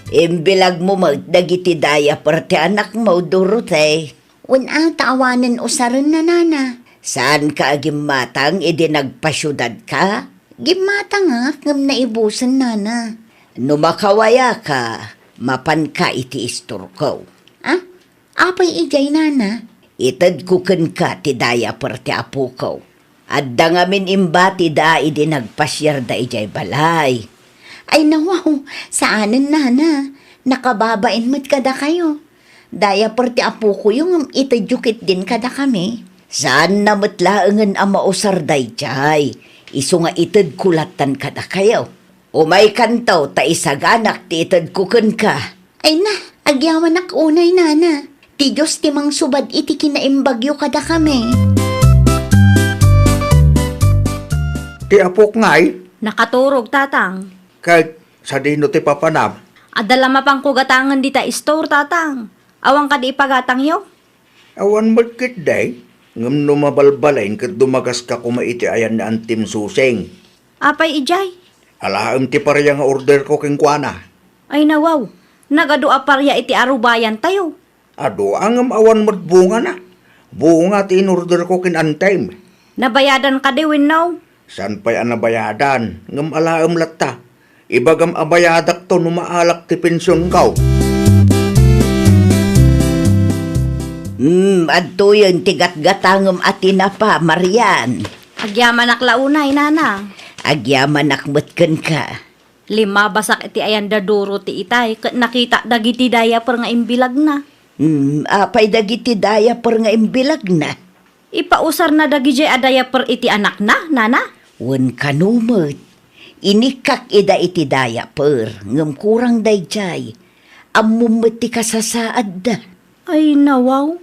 Imbilagmo met dagiti diaper ti anakmo, Dorothy. Wen a, ta awanen usarenna, nana. Saanka a gimmatang idi nagpasiudadka? Gimmatangak ngem naibusen, nana. No makawayaka, mapanka iti istorko. Ah? Apay idiay, nana? Itedko kenka ti diaper ti apoko. Adda ngamin imbatida idi nagpasiarda idiay balay. Ay, nawaw, saanen, nana. Nakababain met kadakayo. Diaper ti apokoyo ngem itedyo ketdin kadakami. Saanna met laengen a mausar daydiay, isu nga itedko lattan kadakayo. Umaykanto ta isaganak ti itedko kenka. Ay na, agyamanak unay, nana. Ti Dios ti mangsubad iti kinaimbagyo kadakami. Ti apok ngay? Nakaturog, tatang. Ket sadino ti papanam? Adda la mapanko gatangen dita istor, tatang. Awan kadi ipagatangyo? Awan met ketdi, ngem no mabalbalin ket dumagaska koma iti ayan ni Antim Susing. Apay idiay? Alaem ti paria nga orderko kenkuana. Ay nawaw, nagadu a paria iti arubayantayo. Adu a ngem awan met bungana. Bunga ti inorderko ken Antim. Nabayadan kadi wenno? Saan pay a nabayadan, ngem alaem latta. Ibagam a bayadakto no maalak ti pensionko. Hmm, adtoyen ti gatgatangem a tinapa, Marian. Agyamanak la unay, nana. Agyamanak met kenka. Limabasak iti ayan da Dorothy itay, ket nakitak dagiti diaper nga imbilagna. Hmm, apay dagiti diaper nga imbilagna? Ipausarna dagidiay a diaper iti anakna, nana? Wen kano met, inikkak ida iti diaper, ngem kurang daydiay. Ammom met ti kasasaadda. Ay, nawaw.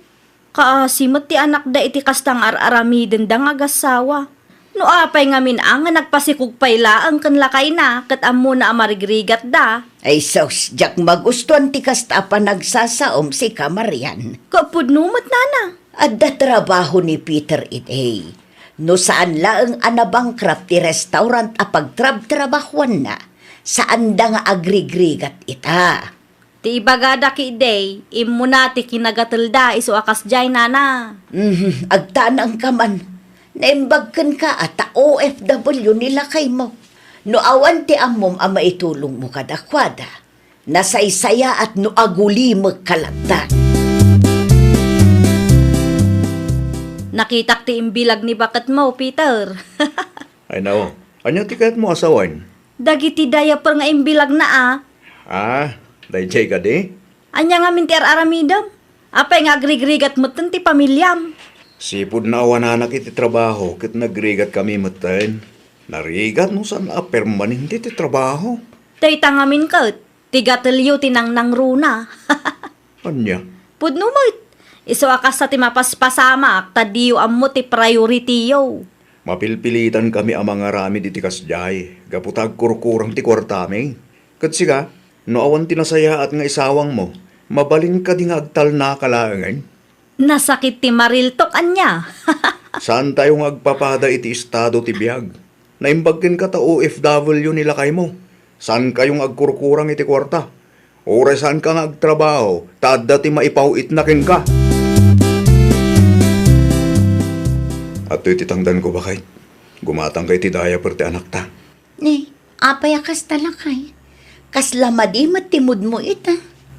Kaasi met ti anakda iti kasta nga ar-aramidenda nga agassawa. No apay ngamin a nga nagpasikog pay laeng ken lakayna ket ammona a marigrigatda. Ay sus, diak magustuan ti kasta a panagsasaom, sika Marian. Ket pudno met, nana. Adda trabaho ni Peter idi. No saan laeng a nabankrupt ti restaurant a pagtrabtrabahuanna, saanda nga agrigrigat ita. Ti ibagada ketdi, immuna ti kinagatelda isu a kasdiay, nana. Mhm, agtanangka man. Naimbag kenka a ta O F W ni lakaymo. No awan ti ammom a maitulongmo kadakuada, nasaysayaat no agulimekka latta. Nakitak ti imbilag ni baketmo, Peter. Ay, nao. Ania ti kayatmo a sawen? Dagiti diaper nga imbilagna a. Ah, daydiay kadi? Ania ngamin ti ar-aramidem? Apay nga agrigrigat metten ti pamiliam? Sipud naawananak iti trabaho ket nagrigatkami metten. Narigat no saan a permanente ti trabaho. Dayta ngamin ket, ti gatelyo ti nangnangruna. Ania? Pudno met. Isu a kasta ti mapaspasamak ta diyo ammo ti priority-yo. Mapilpilitankami a mangaramid iti kasdiay gapu ta agkurkurang ti kuartami. Ket sika, no awan ti nasayaat nga isawangmo, mabalin kadi nga agtalnaka laengen? Nasakit ti mariltok, ania? Saantayo nga agpapada iti estado ti biag. Naimbag kenka ta O F W ni lakaymo. Saankayo nga agkurkurang iti kuarta. Uray saanka nga agtrabaho, ta adda ti maipaw-itna kenka. Adtoy ti tangdanko, baket. Gumatangka iti diaper ti anakta. Ni, apay a kasta, lakay? Kasla madi met ti mood-mo ita.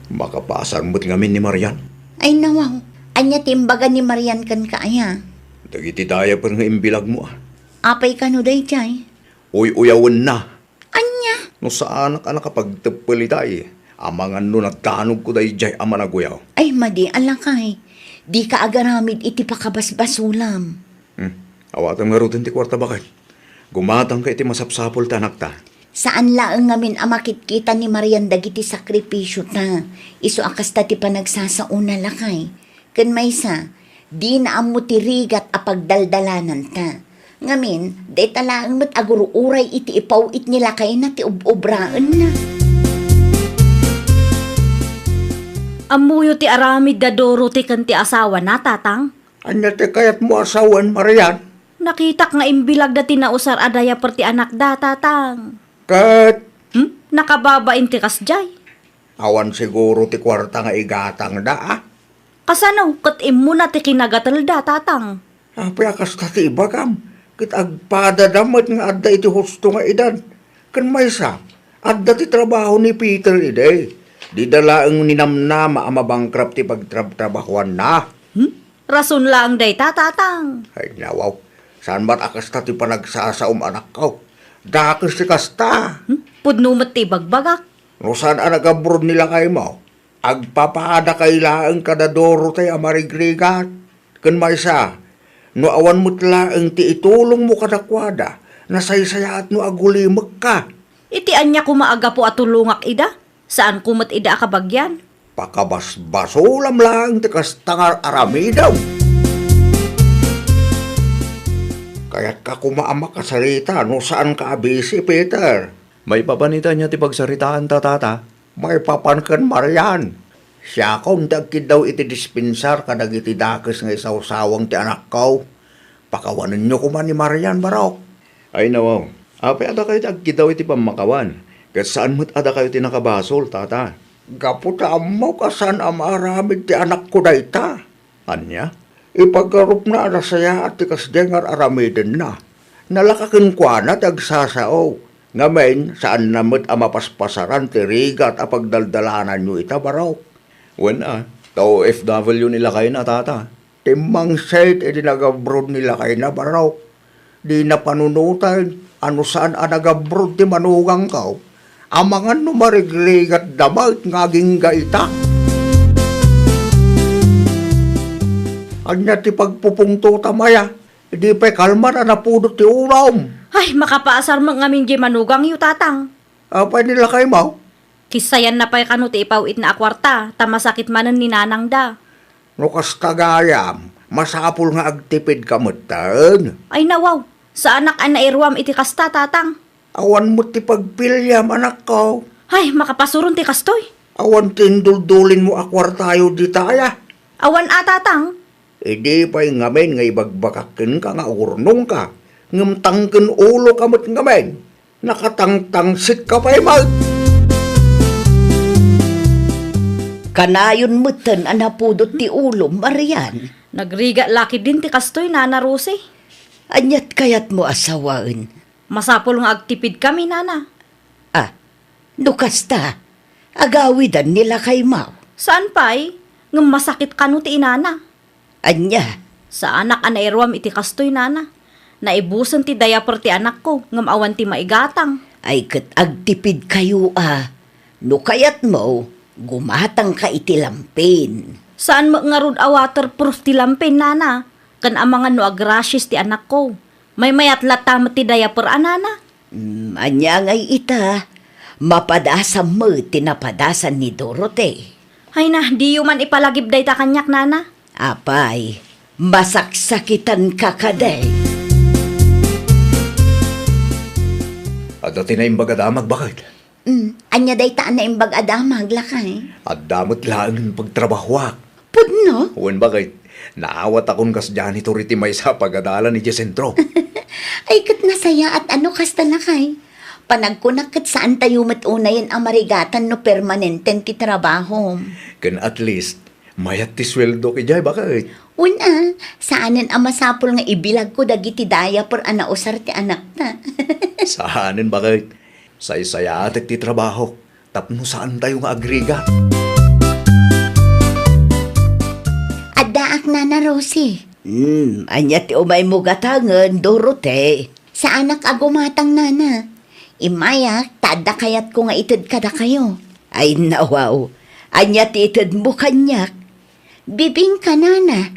Makapaasar met ngamin ni Marian. Ay, nawaw. Ania ti imbaga ni Marian kenka, aya? Dagiti diaper nga imbilagmo, a. Apay kano daydiay? Uy-uyawenna. Ania? No saanak a nakapagteppel itay, amangan no nadanogko daydiay a managuyaw. Ay, madi a lakay. Dika agaramid iti pakabasbasolam. Hmm. Awatem ngaruden ti kuarta, baket. Gumatangka iti masapsapul ti anakta. Saan laeng ngamin a makitkita ni Marian dagiti sakripisiota. Isu a kasta ti panagsasaona, lakay. Ken maysa, dina ammo ti rigat a pagdaldalananta. Ngamin, dayta laeng met agur-uray iti ipaw-it ni lakayna ti ob-obraenna. Ammoyo ti aramid da Dorothy ken ti asawana, tatang? Ania ti kayatmo a sawen, Marian? Nakitak nga imbilagda ti nausar a diaper ti anakda, tatang. Ket? Hmm? Nakababain ti kasdiay. Awan siguro ti kuarta nga igatangda, a? Kasano ket immuna ti kinagatelda, tatang? Apay a kasta ti ibagam, ket agpadada met nga adda iti husto nga edad. Ken maysa, adda ti trabaho ni Peter idi. Dida laeng ninamnama a mabankrupt ti pagtrabtrabahoanna. Hmm? Rason laeng dayta, tatang. Ay, nawaw. Saan met a kasta ti panagsasaom, anakko? Dakes ti kasta. Hmm? Pudno met ti ibagbagak. No saan a nagabroad ni lakaymo, agpapadakay laeng kada Dorothy a marigrigat. Ken maysa, no awan met laeng ti itulongmo kadakuada, nasaysayaat no agulimekka. Iti ania koma a gapu a tulongak ida? Saanko met ida a kabagian. Pakabasbasolam laeng ti kasta nga ar-aramidem. Kayatka koma a makasarita no saanka a busy, Peter. Maipapan ita ania ti pagsaritaanta, tata? Maipapan ken Marian. Siakon ti agkiddaw iti dispensar kadagiti dakes nga isawsawang ti anakko. Pakawanenyo koma ni Marian, barok. Ay, nawaw. Apay a dakayo ti agkiddaw iti pammakawan, ket saan met a dakayo ti nakabasol, tata? Gapu ta ammok a saan a maaramid ti anakko dayta. Ania? Ipagarupna a nasayaat ti kasdiay nga ar-aramidenna. Nalaka kenkuana ti agsasao. Ngamin, saanna met a mapaspasaran ti rigat a pagdaldalananyo ita, barok. Wen a, ta O F W ni lakayna, tata. Timmangsit idi nagabroad ni lakayna, barok. Dina panunoten a no saan a nagabroad ti manugangko, amangan no marigrigatda met nga agingga ita. Ania ti pagpupungtotam aya? Idi pay kalman a napudot ti ulom. Ay, makapaasar met ngamin diay manugangyo, tatang. Apay ni lakaymo? Kissayanna pay kano ti ipaw-itna a kuarta, ta masakit manen ni nanangda. No kasta gayam, masapul nga agtipidka metten. Ay, nawaw, saanak a nairuam iti kasta, tatang. Awan met ti pagpiliam, anakko. Ay, makapasuron ti kastoy. Awan ti induldulinmo a kuartayo dita aya? Awan a, tatang. Idi pay ngamin nga ibagbagak kenka nga agurnongka, ngem tangken uloka met ngamin. Nakatangtangsitka pay met. Kanayon metten a napudot ti ulom, Marian. Nagrigat la ketdin ti kastoy, Nana Rosie. Aniat kayatmo a sawaen? Masapul nga agtipidkami, Nana. Ah, no kasta, agawidan ni lakaymo. Saan pay? Ngem masakit kano ti inana. Ania? Saanak a nairuam iti kastoy, nana. Naibusen ti diaper ti anakko, ngem awan ti maigatang. Ay, ket agtipidkayo a. No kayatmo, gumatangka iti lampin. Saan met ngarud a waterproof ti lampin, nana? Ken amangan no agrashes ti anakko. Maymayat latta met ti diaper a, nana? Mm, ania ngay ita? Mapadasam met ti napadasan ni Dorothy. Ay na, diyo man ipalagip dayta kaniak, nana. Apay, masaksakitanka kadi. Adda ti naimbag a damag, baket? Mm, ania dayta a naimbag a damag, lakay? Adda met laengen pagtrabahoak. Pudno? Wen, baket. Naawatakon kas janitor iti maysa a pagadalan idiay sentro. Ay, ket nasayaat a no kasta, lakay. Panagkunak ket saantayo met unayen a marigatan no permanenten ti trabahom. Ken at least, mayat ti sueldok idiay, baket. Wen a, saanen a masapul nga ibilagko dagiti diaper a nausar ti anakta. Saanen, baket. Saysayaatek ti trabahok tapno saantayo nga agrigat. Addaak, Nana Rosie. Hmm, ania ti umaymo gatangen, Dorothy? Saanak a gumatang, Nana. Immayak ta adda kayatko nga ited kadakayo. Ay, nawaw. Ania ti itedmo kaniak? Bibingka, Nana.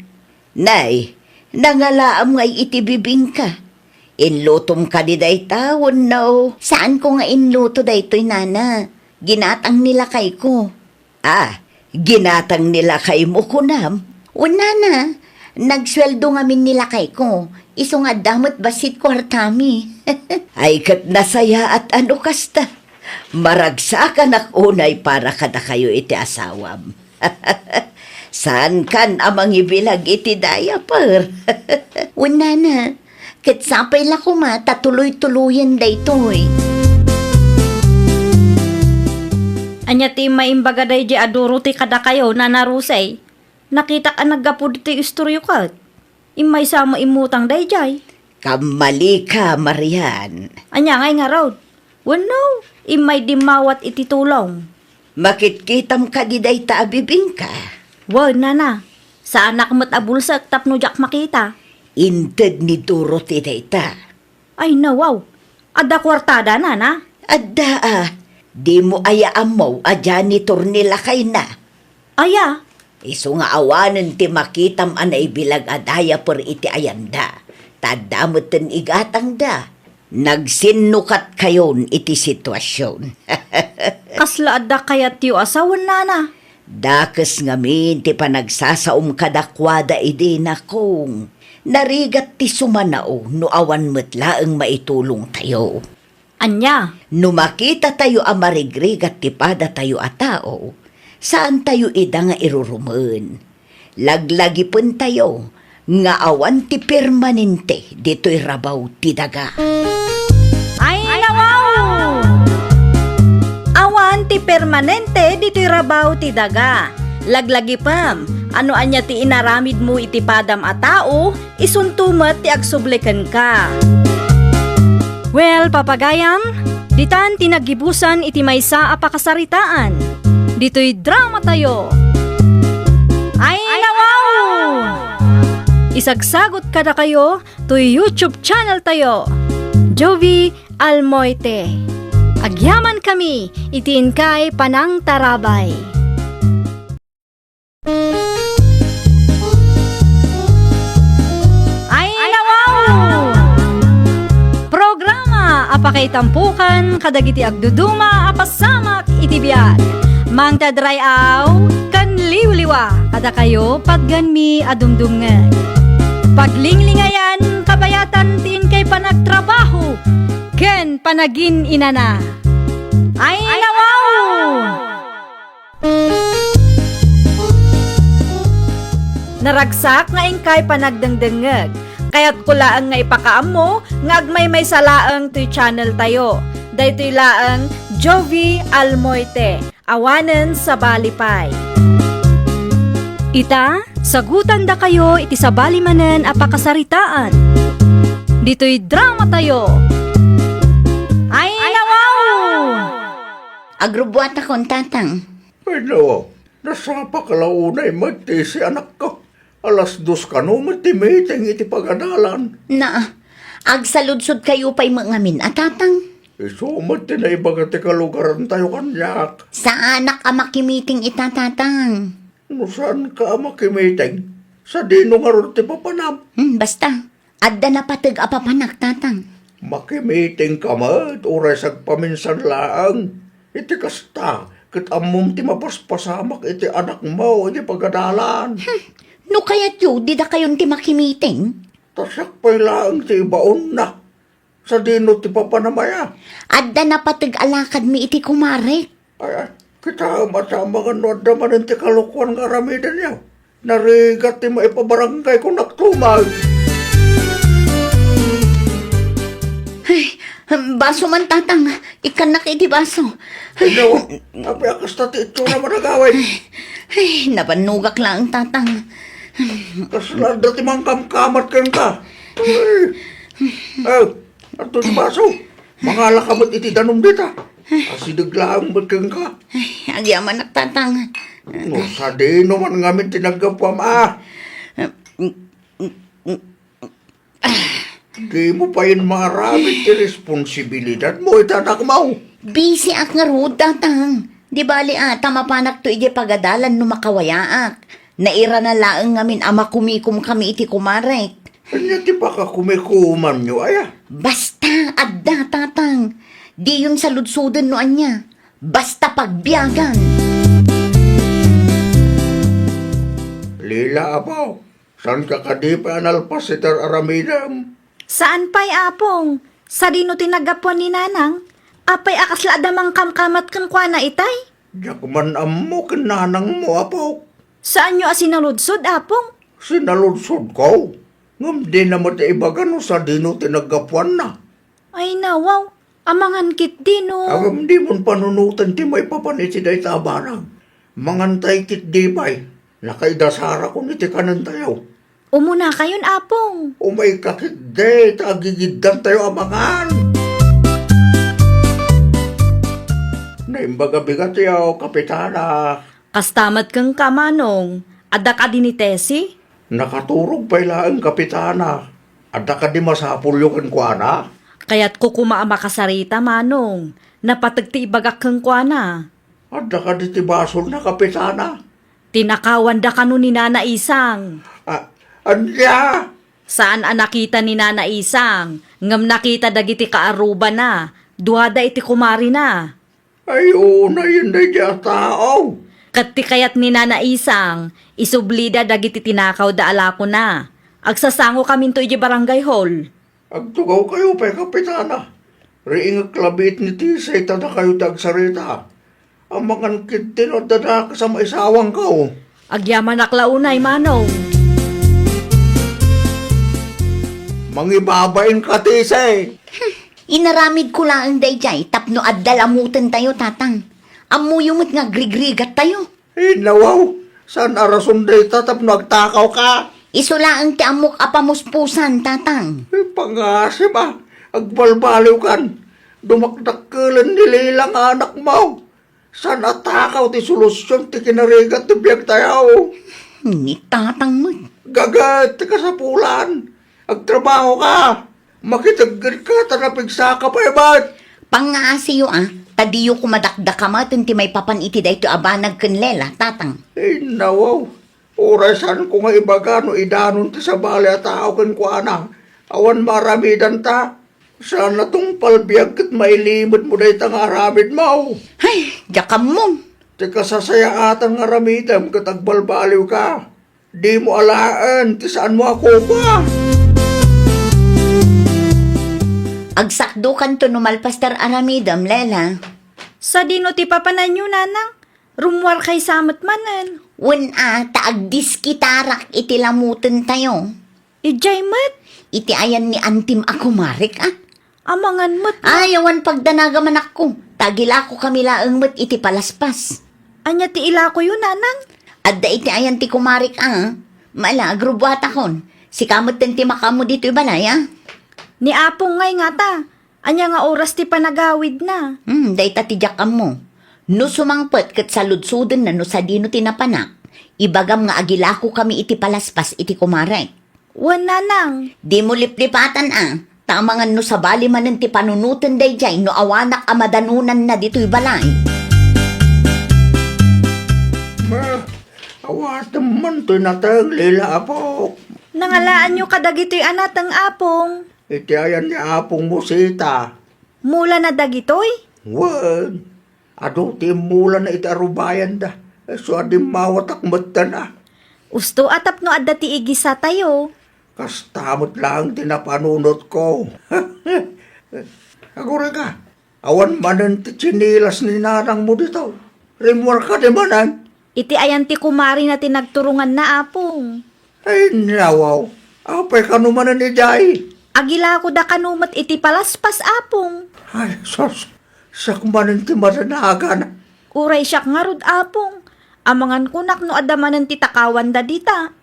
Nay, nangalaam ngay iti bibingka. Inlutom kadi dayta wenno? Saanko nga inluto daytoy, Nana. Ginatang ni lakayko. Ah, ginatang ni lakaymo, kunam? Wen, Nana. Nagsueldo ngamin ni lakayko. Isu nga adda met bassit kuartami. Ay, ket nasayaat a no kasta. Maragsakanak unay para kadakayo iti asawam. Saankan a mangibilag iti diaper. Wen, Nana, ket sapay la koma ta tuloy-tuloyen daytoy. Ania ti immaimbaga daydiay a Dorothy kadakayo, Nana Rosie? Nakitak a naggapu ditoy istoryo ket. Immaysa met immutang daydiay. Kammalika, Marian. Ania ngay ngarud? Wenno, immay dimmawat iti tulong. Makitkitam kadi dayta a bibingka? Wen, Nana. Saanak met a bulsek tapno diak makita. Inted ni Dorothy dayta. Ay, nawaw. Adda kuartada, Nana? Adda a. Dimo aya ammo a janitor ni lakayna? Aya? Isu nga awanen ti makitam a naibilag a diaper iti ayanda, ta adda metten igatangda. Nagsinnukatkayon iti situasion. Kasla adda kayatyo a sawen, Nana? Dakes ngamin ti panagsasaom kadakuada idi, nakong. Narigat ti sumanao no awan met laeng maitulongtayo. Ania? No makitatayo a marigrigat ti padatayo a tao, saantayo ida nga irurumen. Laglagipentayo nga awan ti permanente ditoy rabaw ti daga. Ay, nawaw! Awan ti permanente ditoy rabaw ti daga. Laglagipem, no ania ti inaramidmo iti padam a tao, isunto met ti agsubli kenka. Well, papagayam, ditan ti naggibusan iti maysa a pakasaritaan. Ditoy dramatayo. Ay, nawaw! Isagsagot kadakayo toy YouTube channel tayo, Jovi Almoite. Agyamankami iti inkay panangtarabay. Ay, nawaw! Programa a pakaitampokan kadagiti agduduma a pasamak iti biag. Mangted ray-aw ken liwliwa kadakayo patgenmi a dumdumngeg. Paglinglingayan, kabayatan ti inkay panagtrabaho ken panagin-inana. Ay, nawaw! Naragsak nga inkay panagdengdengngeg. Kayatko laeng nga ipakaammo nga agmaymaysa laeng toy channel tayo. Daytoy laeng Jovi Almoite, awanen sabali pay. Ita, sagutandakayo iti sabali manen a pakasaritaan. Ditoy dramatayo. Ay, nawaw! Agrubbuatakon, Tatang. Ay, nawaw. Nasapaka la unay met ti isianakka. Alas dos kano met ti meeting iti pagadalan. Naa, agsaludsodkayo pay met ngamin a, Tatang. Isu met ti naibaga ti kalugarantayo kaniak. Saanak a makimiting ita, Tatang. No saanka a makimiting, sadino ngarud ti papanam? Hmm, basta. Adda napateg a papanak, Tatang. Makimitingka met, uray sagpaminsan laeng. Iti kasta, ket ammom ti mapaspasamak iti anakmo iti pagadalan. Hmm, no kayatyo, didakayon ti makimiting? Ta siak pay laeng ti ibaonna. Sadino ti papanam aya? Adda napateg a lakadmi iti kumarek. Ay, ay, kitaem a ta amangan no adda manen ti kalokuan nga aramidenyo. Narigat ti maipabarangay kunak tumag. Ay, baso man, Tatang. Ikkannak iti baso. Ay, no, apay a kasta ti itsura man agawid. Ay, nabannogak laeng, Tatang. Kasla adda ti mangkamkamat kenka. Ay, ay, adto ti baso. Mangalaka met iti danum dita. Asideg laeng met kenka. Ay, agyamanak, Tatang. No sadino man ngamin ti naggapuam, a? Dimo payen maaramid ti responsibilidadmo iti anakmo. Bisiak ngarud, Tatang. Di bali a, ta mapanakto idiay pagadalan no makawayaak. Nairana laeng ngamin a makumikomkami iti kumarek. Ania ti pakakumikomanyo, aya? Basta, adda, Tatang. Diyon saludsoden no ania. Basta pagbiagan. Lila, apo, saanka kadi pay a nalpas iti ar-aramidem? Saan pay, Apong. Sadino ti naggapuan ni Nanang? Apay a kasla adda mangkamkamat kenkuana itay? Diak man ammo ken nanangmo, apok. Saanyo a sinaludsod, Apong? Sinaludsodko. Ngem dina met ibaga no sadino ti naggapuanna. Ay, nawaw. Amangan ketdi no. Ngem dimon panunoten ti maipapan iti dayta a banag. Mangantay ketdi pay. Nakaidasarakon iti kanentayo. Umunakayon, Apong. Umayka ketdi ta agigiddantayo a mangan. Naimbag a bigatyo, Kapitana. Kasta met kenka, Manong. Adda kadi ni Tessie? Nakaturog pay laeng, Kapitana. Adda kadi masapulyo kenkuana? Kayatko koma a makasarita, Manong. Napateg ti ibagak kenkuana. Adda kadi ti basolna, Kapitana? Tinakawanda kano ni Nana Isang. A-, ania? Saan a nakita ni Nana Isang, ngem nakita dagiti kaarrubana, duada iti kumarina. Ay, unayen daydiay a tao. Ket ti kayat ni Nana Isang, isublida dagiti tinakawda a lakona. Agsasangokaminto idiay barangay hall. Agtugawkayo pay, Kapitana. Riingek labiit ni Tisay ta dakayo ti agsarita. Amangan ketdi no adda dakes a maisawangko. Agyamanak la unay, Manong. Mangibabain ka, Tisay. Hmm, inaramidko laeng daydiay tapno adda lamutentayo, Tatang. Ammoyo met nga agrigrigattayo. Ay, nawaw, saan a rason dayta tapno agtakawka? Isu laeng ti ammok a pamuspusan, Tatang. Ay, pangasip a, agbalbaliwkan. Dumakdakkelen ni Lila nga anakmo. Saan a takaw ti solusion ti kinarigat ti biagtayo? Ni Tatang met. Gaget ti kasapulan. Agtrabahoka. Makiteggedka ta napigsaka pay met. Pangngaasiyo a, ta diyo koma dakdakamaten ti maipapan iti daytoy a banag ken Lela, Tatang. Ay, nawaw. Uray saanko nga ibaga no idanon ti sabali a tao kenkuana. Awan maaramidanta. Saan a tungpal biag ket mailimedmo dayta nga aramidmo. Ay, diak ammo. Ti kasasayaatan nga aramidem ket agbalbaliwka. Dimo alaen ti saanmo a kopa. Agsakdokanto no malpas ti ar-aramidem, Lela. Sadino ti papananyo, Nanang? Rummuarkay sa met manen. Wen a, ta agdiskitarak iti lamutentayo. Idiay met? Iti ayan ni antim a kumarek, a? Amangan met, a? Ay, awan pagdanaga, manakko. Ta agilakokami laeng met iti palaspas. Ania ti ilakoyo, Nanang? Adda iti ayan ti kumarek, a? Mala, agrubbuatakon. Sika metten ti makaammo ditoy balay, a? Ni Apong ngay ngata. Ania nga oras ti panagawidna? Hmm, dayta ti diak ammo. No sumangpet ket saludsodenna no sadino ti napanak, ibagam nga agilakokami iti palaspas iti kumarek. Wen, Nanang. Dimo liplipatan, a. Ta amangan no sabali manen ti panunoten daydiay no awanak a madanonanna ditoy balay. Ma, awatem man toy nateng, Lila, Apok. Nangalaanyo kadagitoy a nateng, Apong? Iti ayan ni Apong Musita. Mulana dagitoy? Wen, adu ti immulana iti arubayanda. Isu a dimmawatak metten a. Usto a tapno adda ti igisatayo. Kasta met laeng ti napanunotko. Agurayka, awan manen ti tsinilas ni nanangmo dito. Rimmuar kadi manen? Iti ayan ti kumarina ti nagturonganna, Apong. Ay, nawaw. Apay kano manen idiay? Agilakoda kano met iti palaspas, Apong. Ay, sus. Siak manen ti madanagan. Uray siak ngarud, Apong. Amangan kunak no adda manen ti takawanda dita.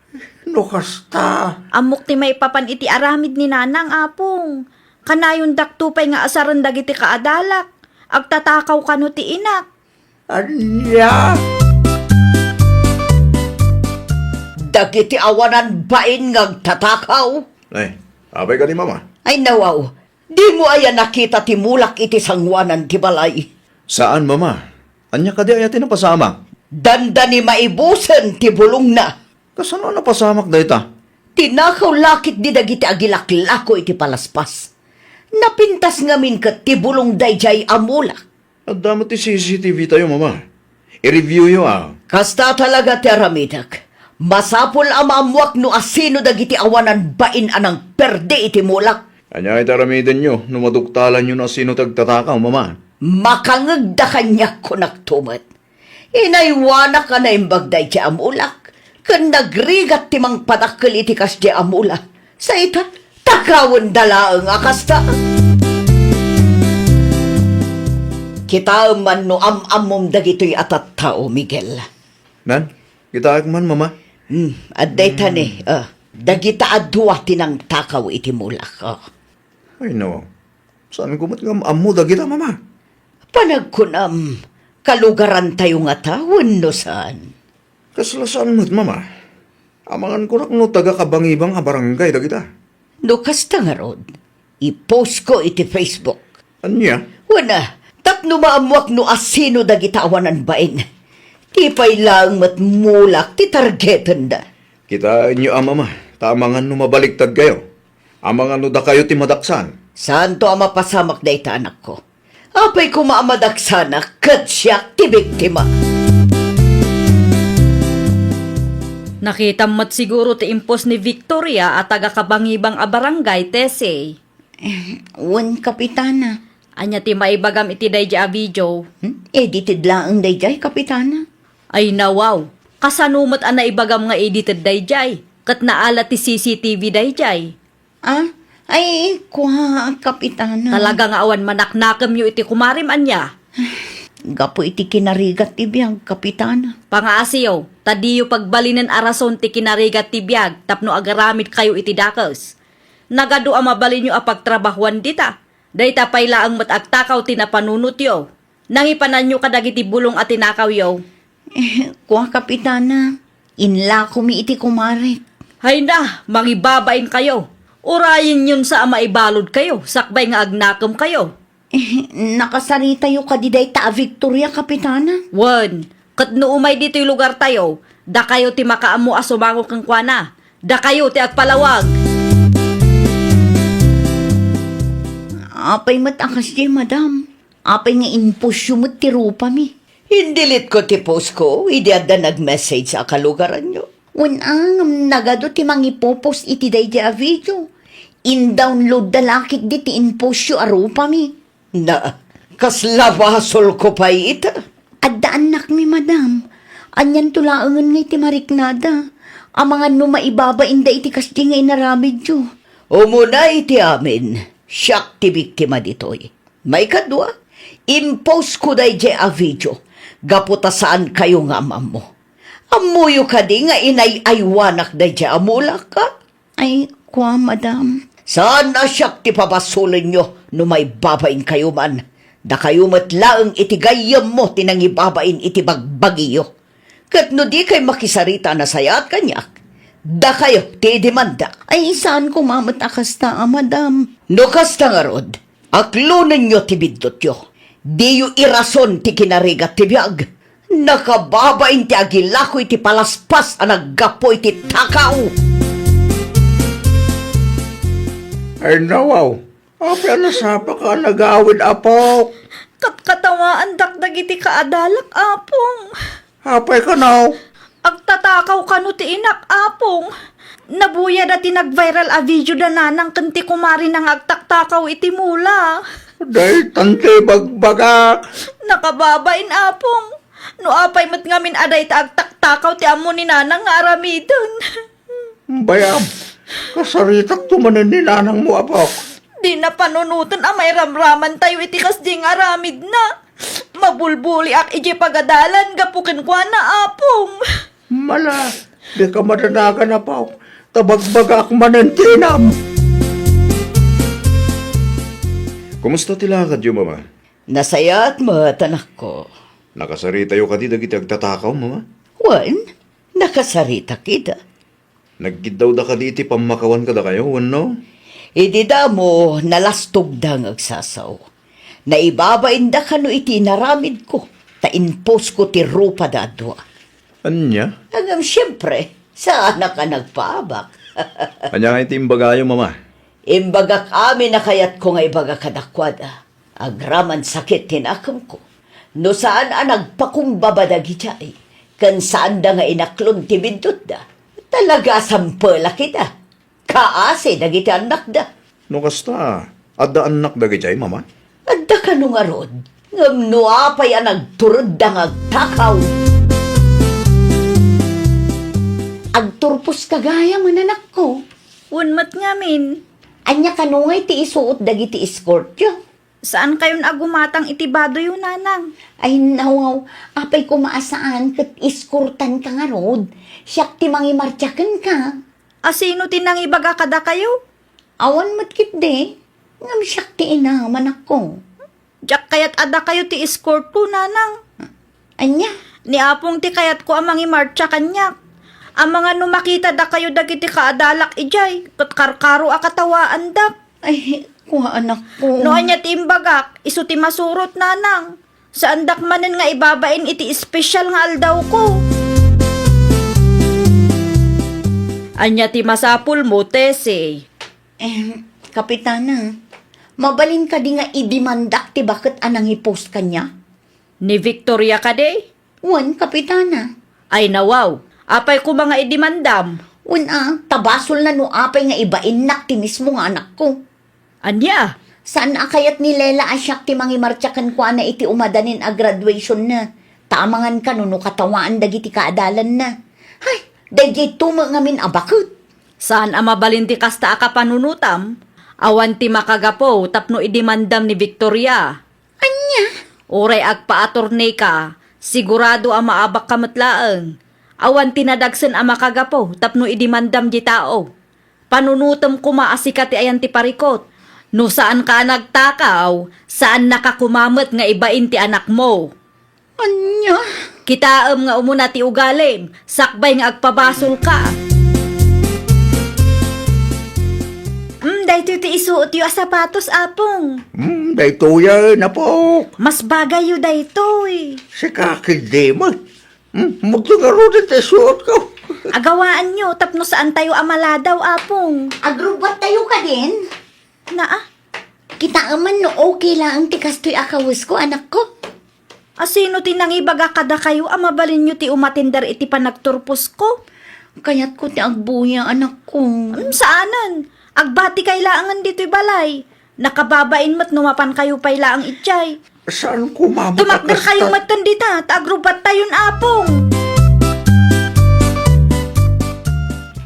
No kasta. Ammok ti maipapan iti aramid ni Nanang, Apong. Kanayondakto pay nga asaren dagiti kaadalak. Agtatakaw kano ti inak. Ania? Dagiti awanan bain nga agtatakaw? Ay, apay kadi, Mama? Ay, nawaw. Dimo aya nakita ti mulak iti sangoanan ti balay? Saan, Mama. Ania kadi aya ti napasamak? Dandani maibusen ti bulongna. Kasano a napasamak dayta? Tinakaw la ketdi dagiti agilaklako iti palaspas. Napintas ngamin ket ti bulong daydiay a mulak. Adda met ti C C T V tayo, Mama. I-review yo, a. Kasta talaga ti aramidek. Masapul a maammuak no asino dagiti awanan bain a nangperdi iti mulak. Ania iti aramiden yo no maduktalan yo no asino ti agtatakaw, Mama? Makangegda kaniak, kunakto met. Inaywanak a naimbag daydiay a mulak, ken nagrigat ti mangpadakkel iti kasdiay a mulak. Sa ita, takawenda laeng a kasta. Kitaem man no am-ammom dagitoy a tattao, Miguel. Nan, kitaek man, Mama. Hmm, adda ita ni, ah, dagita a dua ti nangtakaw iti mulak, ah. Ay, no. Saanko met nga am-ammo dagita, Mama? Panagkunam, kalugarantayo ngata wenno saan? Kasla saan met, Mama. Amangan kunak no taga-Kabangibang a barangay dagita. No kasta ngarud, i-post ko iti Facebook. Ania? Wen, tapno maammuak no asino dagita awanan bain. Ti pay laeng met mulak ti targetenda. Kitaenyo a, Mama, ta amangan no mabaliktad kayo. Amangan no dakayo ti madaksan. Saanto a mapasamak dayta, anakko. Apay koma a madaksanak ket siak ti biktima. Nakitam met siguro ti impos ni Victoria a taga-Kabangibang a barangay, Tessie. Eh, wen, Kapitana. Ania ti maibagam iti daydiay a video? Hmm? Edited laeng daydiay, Kapitana. Ay, nawaw. Kasano met a naibagam nga edited daydiay? Ket naala ti C C T V daydiay. Ah? Ay, kua, Kapitana. Talaga nga awan manaknakemyo iti kumarem, ania? Gapu iti kinarigat ti biag, Kapitana. Pangaasiyo, ta diyo pagbalinen a rason ti kinarigat ti biag tapno agaramidkayo iti dakes. Nagadu a mabalinyo a pagtrabahuan dita. Dayta pay laeng met agtakaw ti napanunotyo. Nangipananyo kadagiti bulong a tinakawyo. Eh, kua, Kapitana, inlakomi iti kumarek. Hayna, mangibabain kayo. Urayenyon sa a maibalod kayo, sakbay nga agnakem kayo. Eh, nakasaritayo kadi dayta a Victoria, Kapitana? Wen, ket no umay ditoy lugartayo, dakayo ti makaammo a sumango kenkuana. Dakayo ti agpalawag. Apay met a kasdi, Madam? Apay nga inpostyo met ti rupami? Indelete ko ti post ko idi adda nag-message a kalugaranyo. Wen a, ngem nagadu ti mangipopost iti daydiay a video. Indownloadda la ketdi ti inpostyo a rupami. Na, kasla basolko pay ita? Adda annakmi, Madam. Anianto laengen nga iti mariknada? Amangan no maibabainda iti kasdi nga inaramidyo. Umuna iti amin, siak ti biktima ditoy. Maikadua, impostko daydiay a video gapu ta saankayo nga am-ammo. Ammoyo kadi nga inay-aywanak daydiay a mulak, a? Ay, kua, Madam. Saan a siak ti pabasolenyo no maibabainkayo man. Dakayo met laeng iti gayyemmo ti nangibabain iti bagbagiyo. Ket no dikay makisarita a nasayaat kaniak, Dakayo ti idemanda. Ay, saan koma met a kasta, a madam. No kasta ngarud, aklonenyo ti biddutyo. Diyo irason ti kinarigat ti biag. Nakababain ti agilako iti palaspas a naggapu iti takaw. Ay, nawaw. Apay a nasapaka a nagawid, apok? Katkatawaandak dagiti kaadalak, apong. Apay kano? Agtatakaw kano ti inak, apong. Nabuyada ti nag-viral a video da nanang ken ti kumarina nga agtaktakaw iti mula. Daytan ti bagbagak. Nakababain, apong. No apay met ngamin a dayta agtaktakaw ti ammo ni nanang nga aramiden. Bayam, kasaritakto manen ni nanangmo, apok. Dina panunoten a mairamramantayo iti kasdi nga aramidna. Mabulbuliak idiay pagadalan gapu kenkuana, apong. Mala, dika madanagan, apok. Ta bagbagaak manen ti inam. Kumusta ti lakadyo, mama? Nasayaat met, anakko. Nakasaritayo kadi dagiti agtatakaw, mama? Wen, nakasaritak ida. Nagkiddawda kadi iti pammakawan kadakayo, wenno? Idi damo, nalastogda nga agsasao. Naibabainda kano iti inaramidko, ta imposko ti rupada a dua. Ania? Ngem siempre, saanak a nagpaabak. Ania nga iti imbagayo, mama? Imbagak amin a kayatko nga ibaga kadakuada. Agraman sakit ti nakemko. No saan a nagpakumbaba dagidiay, ken saanda nga inaklon ti biddutda, talaga a sampelak ida. Kaasi dagiti annakda. No kasta, adda annak dagidiay, mama? Adda kano ngarud, ngem no apay a nagturedda nga agtakaw? Agturposka gayam, anakko. Wen met ngamin. Ania kano ngay ti isuot dagiti escortyo? Saankayon a gumatang iti badoyo, nanang. Ay, nawaw, apay koma a saan ket eskortanka ngarud? Siak ti mangimartsa kenka. A sino ti nangibaga kadakayo? Awan met ketdi, ngem siak ti inam, anakko. Diak kayat a dakayo ti escortko, nanang. Ania? Ni Apong ti kayatko a mangimartsa kaniak. Amangan no makita dakayo dagiti kaadalak idiay, ket karkaro a katawaandak. Ay, kua, anakko. No ania ti imbagak, isu ti masurot, nanang. Saandak manen nga ibabain iti espesyal nga aldawko. Ania ti masapulmo, Tessie? Em, Kapitana, mabalin kadi nga idemandak ti baket a nangipost kaniak? Ni Victoria kadi? Wen, Kapitana. Ay, nawaw. Apay koma nga idemandam? Wen a, ta basolna no apay nga ibainnak ti mismo nga anakko. Ania? Saan a kayat ni Lela a siak ti mangimartsa kenkuana iti umadanin a graduationna, ta amangan kano no katawaan dagiti kaadalanna. Hay, daydiay to met ngamin a baket. Saan a mabalin ti kasta a kapanunotam? Awan ti makagapu tapno idemandam ni Victoria. Ania? Uray agpaatorneka, sigurado a maabakka met laeng. Awan ti nadagsen a makagapu tapno idemandam ti tao. Panunotem koma a sika ti ayan ti parikut. No saanka a nagtakaw, saannaka koma met nga ibain ti anakmo. Ania? Kitaem nga umuna ti ugalim, sakbay nga agpabasolka. Mm, daytoy ti isuotyo a sapatos, Apong. Mm, daytoyen, Apok. Mas bagayyo daytoy. Sika ketdi met. Hmm, magto ngaruden ti isuotko. Agawaanyo tapno saantayo a maladaw, Apong. Agrubbattayo kadin? Naa? Kitaem man no okay laeng ti kastoy a kawesko, anakko. A sino ti nangibaga kadakayo a mabalinyo ti umatender iti panagturposko? Kayatko ti agbuya, anakko. Hmm, saanen. Agbatikay laengen ditoy balay. Nakababain met no mapankayo pay laeng idiay. Saan ko mamutak Tumakderkayo kasta? Metten dita, ta agrubbattayon, Apong.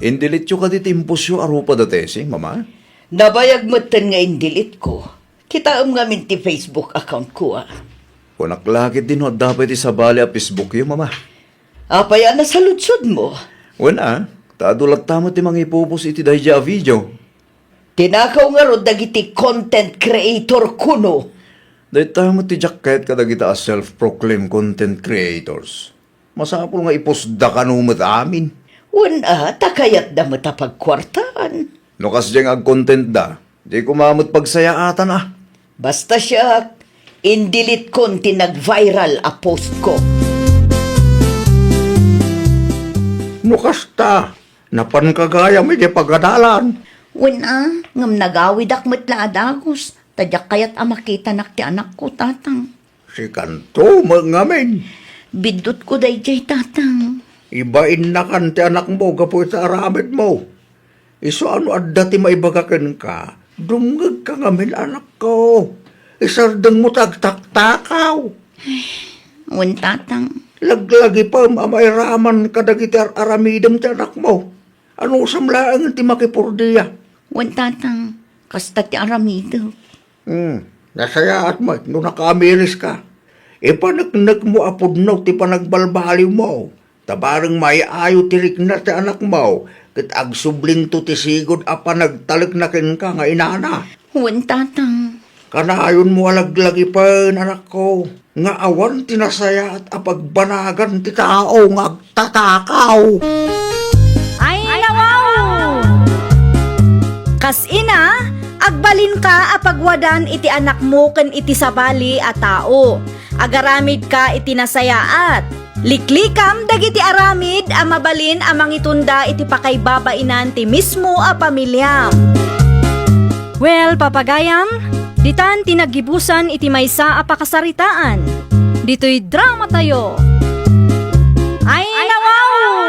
Indelete-yo kadi ti impostyo a rupada, Tessie, Mama? Nabayag metten nga indelete-ko. Kitaem ngamin ti Facebook account-ko, a. Kunak la ketdi no adda pay ti sabali a Facebook-yo, Mama. Apay a nasaludsodmo? Wen a, ta adu latta met ti mangipopost iti daydiay a video. Tinakaw ngarud dagiti content creator kuno. Dayta met ti diak kayat kadagita a self-proclaimed content creators. Masapul nga ipostda kano met amin. Wen a, ta kayatda met a pagkuartaan. No kasdiay nga agcontentda, di koma met pagsayaatan a. Basta siak, indeletekon ti nag-viral a postko. No kasta, napanka gayam idiay pagadalan. Wen a, ngem nagawidak met la a dagus, ta diak kayat a makitanak ti anakko, Tatang. Sikanto met ngamin. Biddutko daydiay, Tatang. Ibainnakan ti anakmo gapu iti aramidmo. Isu a no adda ti maibaga kenka, dumngegka ngamin, anakko. Isardengmo ta agtaktakaw. Wen, Tatang. Laglagipem a mairaman kadagiti ar-aramidem ti anakmo. Anusam laeng ti makipurdia. Wen, Tatang, kasta ti aramidek. Hmm, nasayaat met no nakaamiriska. Ipaneknekmo a pudno ti panagbalbaliwmo. Ta bareng maayo ti rikna ti anakmo, ket agsublinto ti sigud a panagtalekna kenka nga inana. Wen, Tatang. Kanayonmo a laglagipen, anakko, nga awan ti nasayaat a pagbanagan ti tao nga agtatakaw. Ay, nawaw! Kas ina, agbalinka a pagwadan iti anakmo ken iti sabali a tao. Agaramidka iti nasayaat. Liklikam dagiti aramid a mabalin a mangitunda iti pakaibabainan ti mismo a pamiliam. Well, papagayam, ditan ti naggibusan iti maysa a pakasaritaan. Ditoy dramatayo. Ay, nawaw!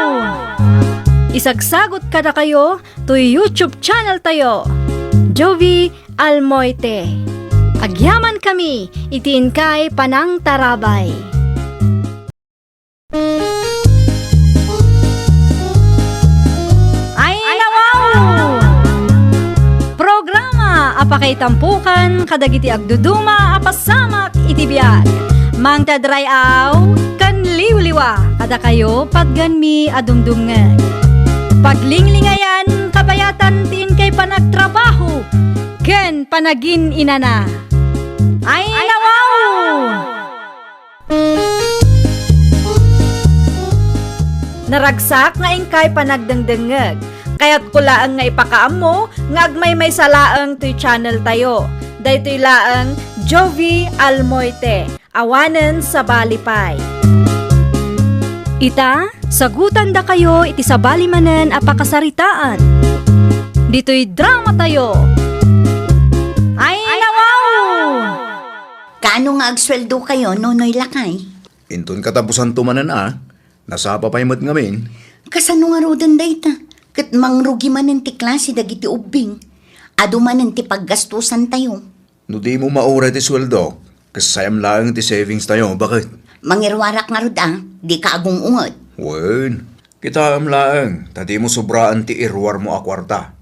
Isagsagot kadakayo toy YouTube channel tayo, Jovi Almoite. Agyaman kami iti inkay panangtarabay. Ay, nawaw! Programa a pakaitampokan kadagiti agduduma a pasamak iti biag. Mangted ray-aw ken liwliwa kadakayo patgenmi a dumdumngeg. Paglinglingayan, kabayatan ti inkay panagtrabaho ken panagin-inana. Ay, nawaw! Naragsak nga inkay panagdengdengngeg. Kayatko laeng nga ipakaammo nga agmaymaysa laeng toy channel tayo. Daytoy laeng Jovi Almoite, awanen sabali pay. Ita, sagutandakayo iti sabali manen a pakasaritaan. Ditoy dramatayo. Ay, nawaw! Kaano nga agsueldokayo, Nonoy Lakay? Inton katapusanto manen a, nasapa pay met ngamin. Kasano ngaruden dayta? Ket mangrugi manen ti klase dagiti ubbing. Adu manen ti paggastosantayo. No dimo mauray ti sueldo, kasayam laeng ti savings tayo, baket? Mangiruarak ngarud a, dika agung-unget. Wen, kitaem laeng, ta dimo sobraan ti iruarmo a kuarta.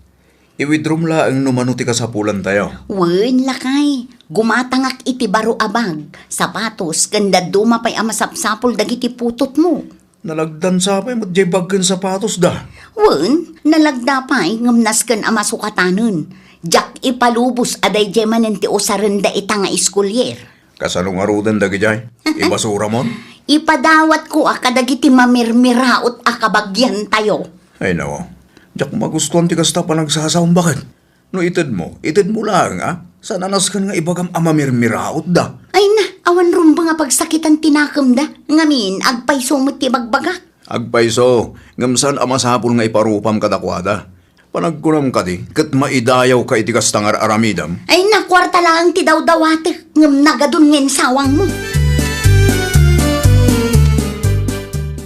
I-withdraw mo laeng no mano ti kasapulantayo. Wen, lakay, gumatangak iti baro a bag, sapatos, ken dadduma pay a masapsapul dagiti putotmo. Nalagdan sa pay met jay bag ken sapatos da. Wen, nalagda pay ngem nasken a masukatanen. Diak ipalubos a dayjay manen ti usarenda ita nga school year. Kasano ngaruden dagidiay? Ibasuramon? Ipadawatko a kadagiti mamirmiraot a kabagiantayo. Ay, nao. Diak magustuan ti kasta panagsasaom, baket? No itedmo, itedmo laeng, a? Saan a nasken nga ibagam a mamirmiraotda? Ay na, awan rumbeng a pagsakitan ti nakemda. Ngamin, agpayso met ti bagbagak. Agpayso, ngem saan a masapul nga iparupam kadakuada. Panagkunam kadi, ket maidayawka iti kasta nga ar-aramidam? Ay na, kuarta laeng ti dawdawatek, ngem nagadun nga insawangmo.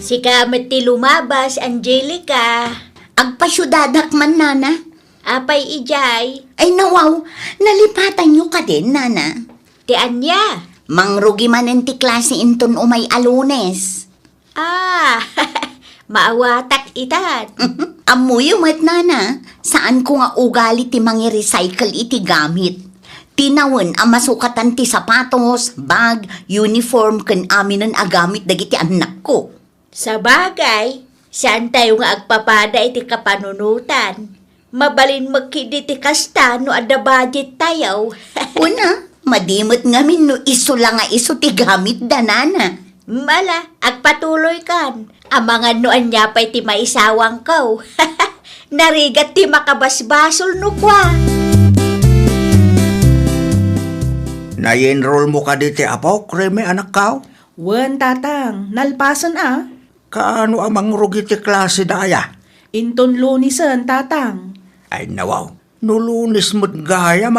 Sika met ti lumabas, Angelica. Agpasiudadak man, nana. Apay idiay? Ay, nawaw, nalipatanyo kadin, nana? Ti ania? Mangrugi manen ti klase inton umay a Lunes. Ah, maawatak itan. Ammoyo met, nana, saanko nga ugali ti mangi-recycle iti gamit. Tinawen a masukatan ti sapatos, bag, uniform, ken aminen a gamit dagiti annakko. Sabagay, saantayo nga agpapada iti kapanunotan. Mabalin met ketdi ti kasta no adda budgettayo. Una, madi met ngamin no isu la nga isu ti gamitda, nana. Mala, agpatuloykan. Amangan no ania pay ti maisawangko. Narigat ti makabasbasol no kua. Nai-enroll mo kadi ti apok, Reme, anakko? Wen, Tatang. Nalpasen a. Kaano a mangrugi ti klase da aya? Inton Lunesen, Tatang. Ay, nawaw. No Lunes met gayam,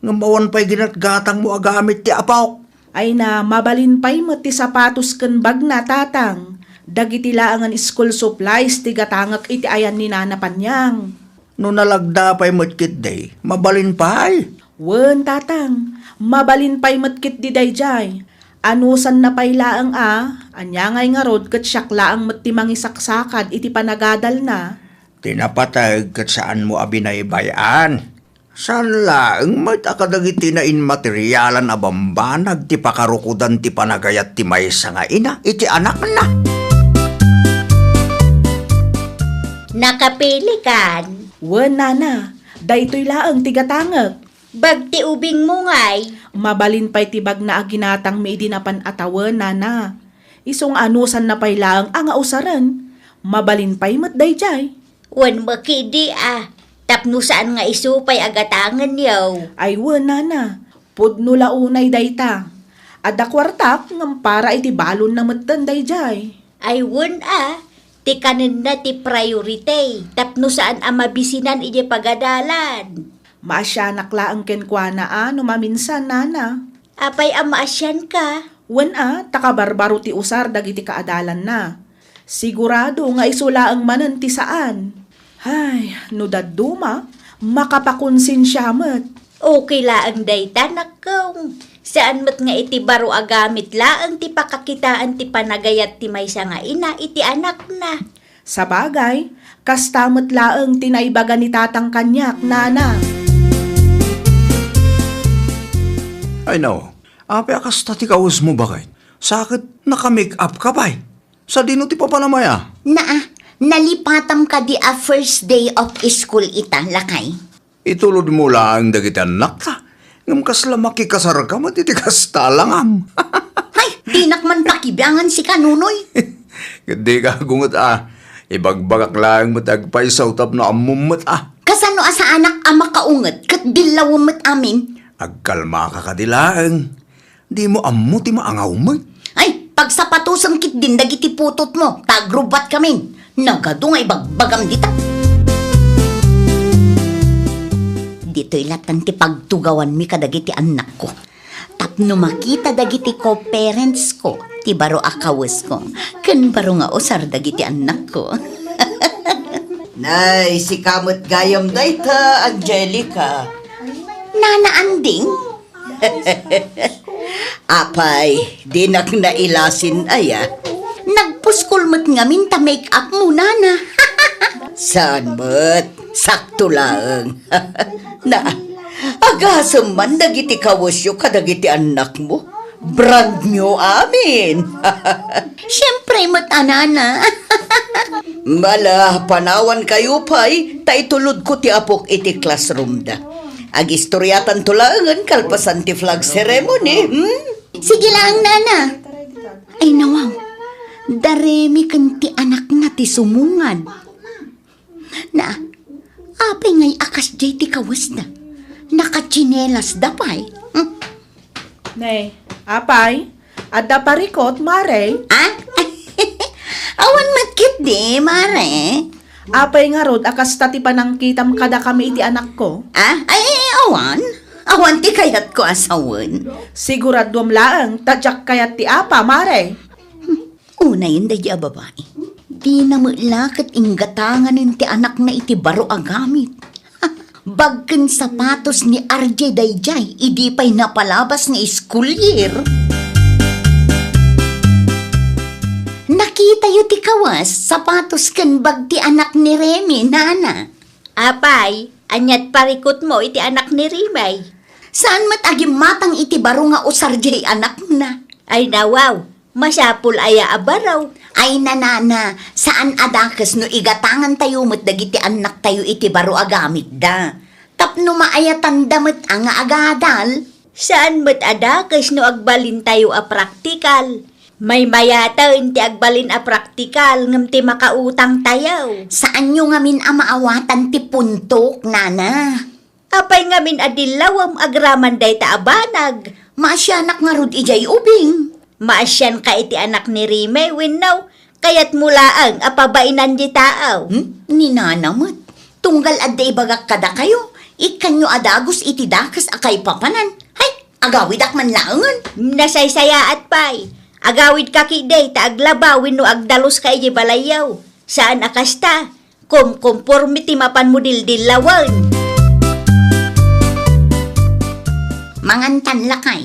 ngem awan pay ginatgatangmo a gamit ti apok. Ay na, mabalin pay met ti sapatos ken bagna, Tatang. Dagiti laengen school supplies ti gatangek iti ayan ni Nana Panyang. No nalagda pay met ketdi, mabalin pay. Wen, Tatang, mabalin pay met ketdi daydiay. Anusanna pay laeng a, ania ngay ngarud ket siak laeng met ti mangisaksakad iti panagadalna. Ti napateg ket saanmo a binaybay-an. Saan laeng met a kadagiti nainmaterialan a bambanag ti pakarukodan ti panagayat ti maysa nga ina iti anakna. Nakapilikan. Wen, Nana, daytoy laeng ti gatangek. Bag ti ubingmo ngay. Mabalin pay ti bagna a ginatangmi idi napan a tawen, Nana. Isu nga anusanna pay laeng a nga usaren. Mabalin pay met daydiay. Wen, makidi a, tapno saan nga isu pay a gatangenyo. Ay wen, Nana, pudno la unay dayta. Adda kuartak ngem para iti balonna metten daydiay. Ay wen a, ti kanenna ti priority, tapno saan a mabisinan idiay pagadalan. Maasianak laeng kenkuana a no maminsan, Nana. Apay a maasianka? Wen a, ta kabarbaro ti usar dagiti kaadalanna. Sigurado nga isu laeng manen ti saan. Hay, no dadduma, makapakonsensia met. Okay laeng dayta, nakkong. Saan met nga iti baro a gamit laeng ti pakakitaan ti panagayat ti maysa nga ina iti anakna. Sabagay, kasta met laeng ti naibaga ni Tatang kaniak, Nana. Ay, no. Apay a kasta ti kawesmo, baket? Sa ket naka-make up ka pay. Sadino ti papanam aya? Naa, nalipatam kadi a first day of school ita, lakay. Itulodmo laeng dagiti annakta, ngem kasla makikasarka met iti kasta a langam. Hay, dinak man pakibiangan sika, Nonoy. Ket dika agunget a, ibagbagak laeng met agpayso tapno ammom met a. Kasano a saanak a makaunget ket billawem met amin? Agkalmaka kadi laeng. Dimo ammo ti maangawmo? Ay, pagsapatosen ketdin dagiti putotmo, ta agrubbuatkamin. Nagadu nga ibagbagam dita. Ditoy latan ti pagtugawanmi kadagiti annakko. Tapno makita dagiti co-parentsko ti baro a kawesko, ken baro nga usar dagiti annakko. Nay, sika met gayam dayta, Angelica. Nana Anding? Apay, dinak nailasin aya. Nagpuskol met ngamin ta make up mo, Nana. Saan met? Sakto laeng. Na, agasem man dagiti kawesyo kadagiti annakmo. Brand new amin. Siempre met a, Nana. Mala, panawankayo pay, ta itulodko ti apok iti classroom da. Agistoriatanto laengen kalpasan ti flag ceremony, hmm? Sige laeng, Nana. Ay, nawaw. Da Remy ken ti anakna ti sumungad. Na, apay ngay a kasdiay ti kawesda? Nakatsinelasda pay. Hmm. Ne, apay, adda parikut, Mare? Ah? Awan met ketdi, Mare. Apay ngarud a kasta ti panangkitam kadakami iti anakko? Ah? Ay, ay, awan. Awan ti kayatko a sawen. Siguraduam laeng ta diak kayat ti apa, Mare. Unayen daydi a babai. Dina met la ket inggatanganen ti anakna iti baro a gamit. Bag ken sapatos ni R J daydiay idi pay napalabas nga school year. Nakitayo ti kawas, sapatos ken bag ti anak ni Remy, Nana. Apay, ania't parikutmo iti anak ni Remy? Saan met a gimmatang iti baro nga usar diay anakna. Ay, nawaw, masapul aya a baro? Ay, Nana, saan a dakes no igatangantayo met dagiti annaktayo iti baro a gamitda. Tapno maayatanda met a nga agadal. Saan met a dakes no agbalintayo a praktikal. Maymayaten ti agbalin a praktikal ngem ti makautangtayo. Saanyo ngamin a maawatan ti puntok, nana. Apay ngamin a dillawem agraman dayta a banag? Maasianak ngarud idiay ubing. Maasianka iti anak ni Rime wenno kayatmo laeng a pabainan ti tao? Hmm? Ni nana met. Tunggal adda ibagak kadakayo, ikkanyo a dagus iti dakes a kaipapanan. Hay, agawidak man laengen. Nasaysayaat pay. Agawidka ketdi ta aglaba wenno agdaluska idiay balayyo. Saan a kasta, kumkumporme ti mapanmo dildillawen. Mangantan, lakay.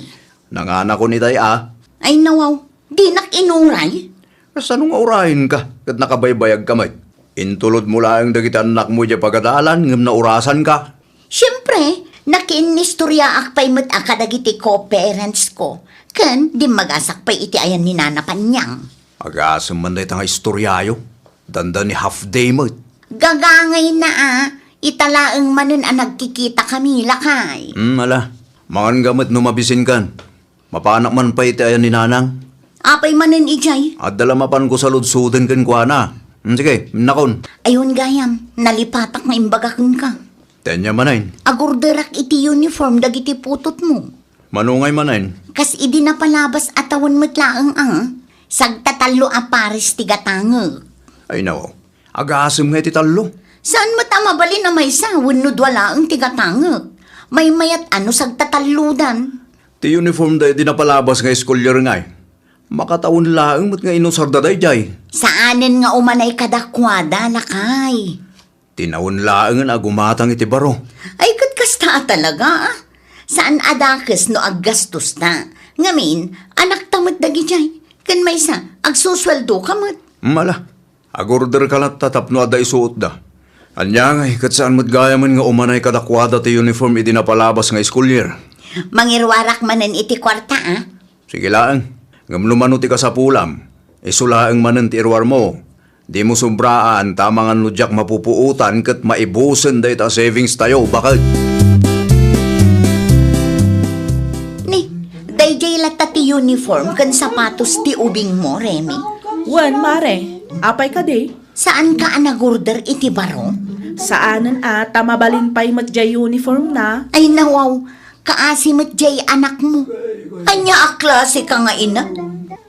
Nanganakon itay a. Ay, nawaw. Dinak inuray. Kasano nga urayenka ket nakabaybayagka met? Intulodmo laeng dagiti annakmo idiay pagadalan ngem naurasanka. Siempre, nakiinnistoriaak pay met a kadagiti co-parents ko, ken dimmagasak pay iti ayan ni Nana Panyang. Agasem man dayta nga istoriayo. Dandani half day met. Gagangayna a, ita laeng manen a nagkikitakami, lakay. Hmm, ala. Manganga met no mabisinkan. Mapanak man pay iti ayan ni Nanang. Apay manen idiay? Adda la mapanko saludsoden kenkuana. Hmm, sige, innakon. Ayun gayam, nalipatak nga imbaga kenka. Tenya manen. Agurderak iti uniform dagiti putotmo. Manungay manen. Kas idi napalabas a tawen met laeng a. Sagtatallo a pares ti gatangek. Ay, nawaw. Agasem nga iti tallo. Saan met a mabalin a maysa wenno dua laeng ti gatangek? Maymayat a no sagtatallodan. Ti uniform da idi napalabas nga school year ngay. Makatawen laeng met nga inusarda daydiay. Saanen nga umanay kadakuada, lakay. Tinawen laengen a gumatang iti baro. Ay, ket kasta a talaga, a. Saan a dakes no aggastosta. Ngamin, anakta met dagidiay. Ken maysa, agsusueldoka met. Mala. Agorderka latta tapno adda isuotda. Ania ngay, ket saan met gayamen nga umanay kadakuada ti uniform idi napalabas nga school year? Mangiruarak manen iti kuarta, a? Sige laeng. Ngem no mano ti kasapulam, isu laeng manen ti iruarmo. Dimo sobraan, ta amangan no diak mapupuotan ket maibusen dayta a savings tayo, baket. Ni, daydiay latta ti uniform ken sapatos ti ubingmo, Remy. Wen, mare. Apay kadi? Saanka a nagorder iti baro? Saanen a, ta mabalin pay met diay uniformna. Ay, nawaw, kaasi met diay anakmo. Ania a klaseka nga ina?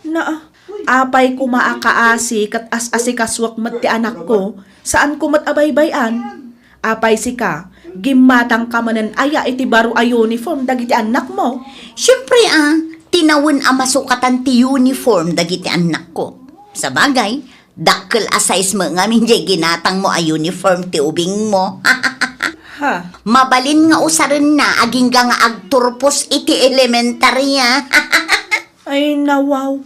Naa, apay koma a kaasi ket as-asikasuak met ti anakko, saanko met a baybay-an. Apay sika, gimmatangka manen aya iti baro a uniform dagiti annakmo? Siempre a, tinawen a masukatan ti uniform dagiti annakko. Sabagay, dakkel a size met ngamin diay ginatangmo a uniform ti ubingmo. Ha? Mabalin nga usarenna agingga nga agturpos iti elementarya. Ay, nawaw.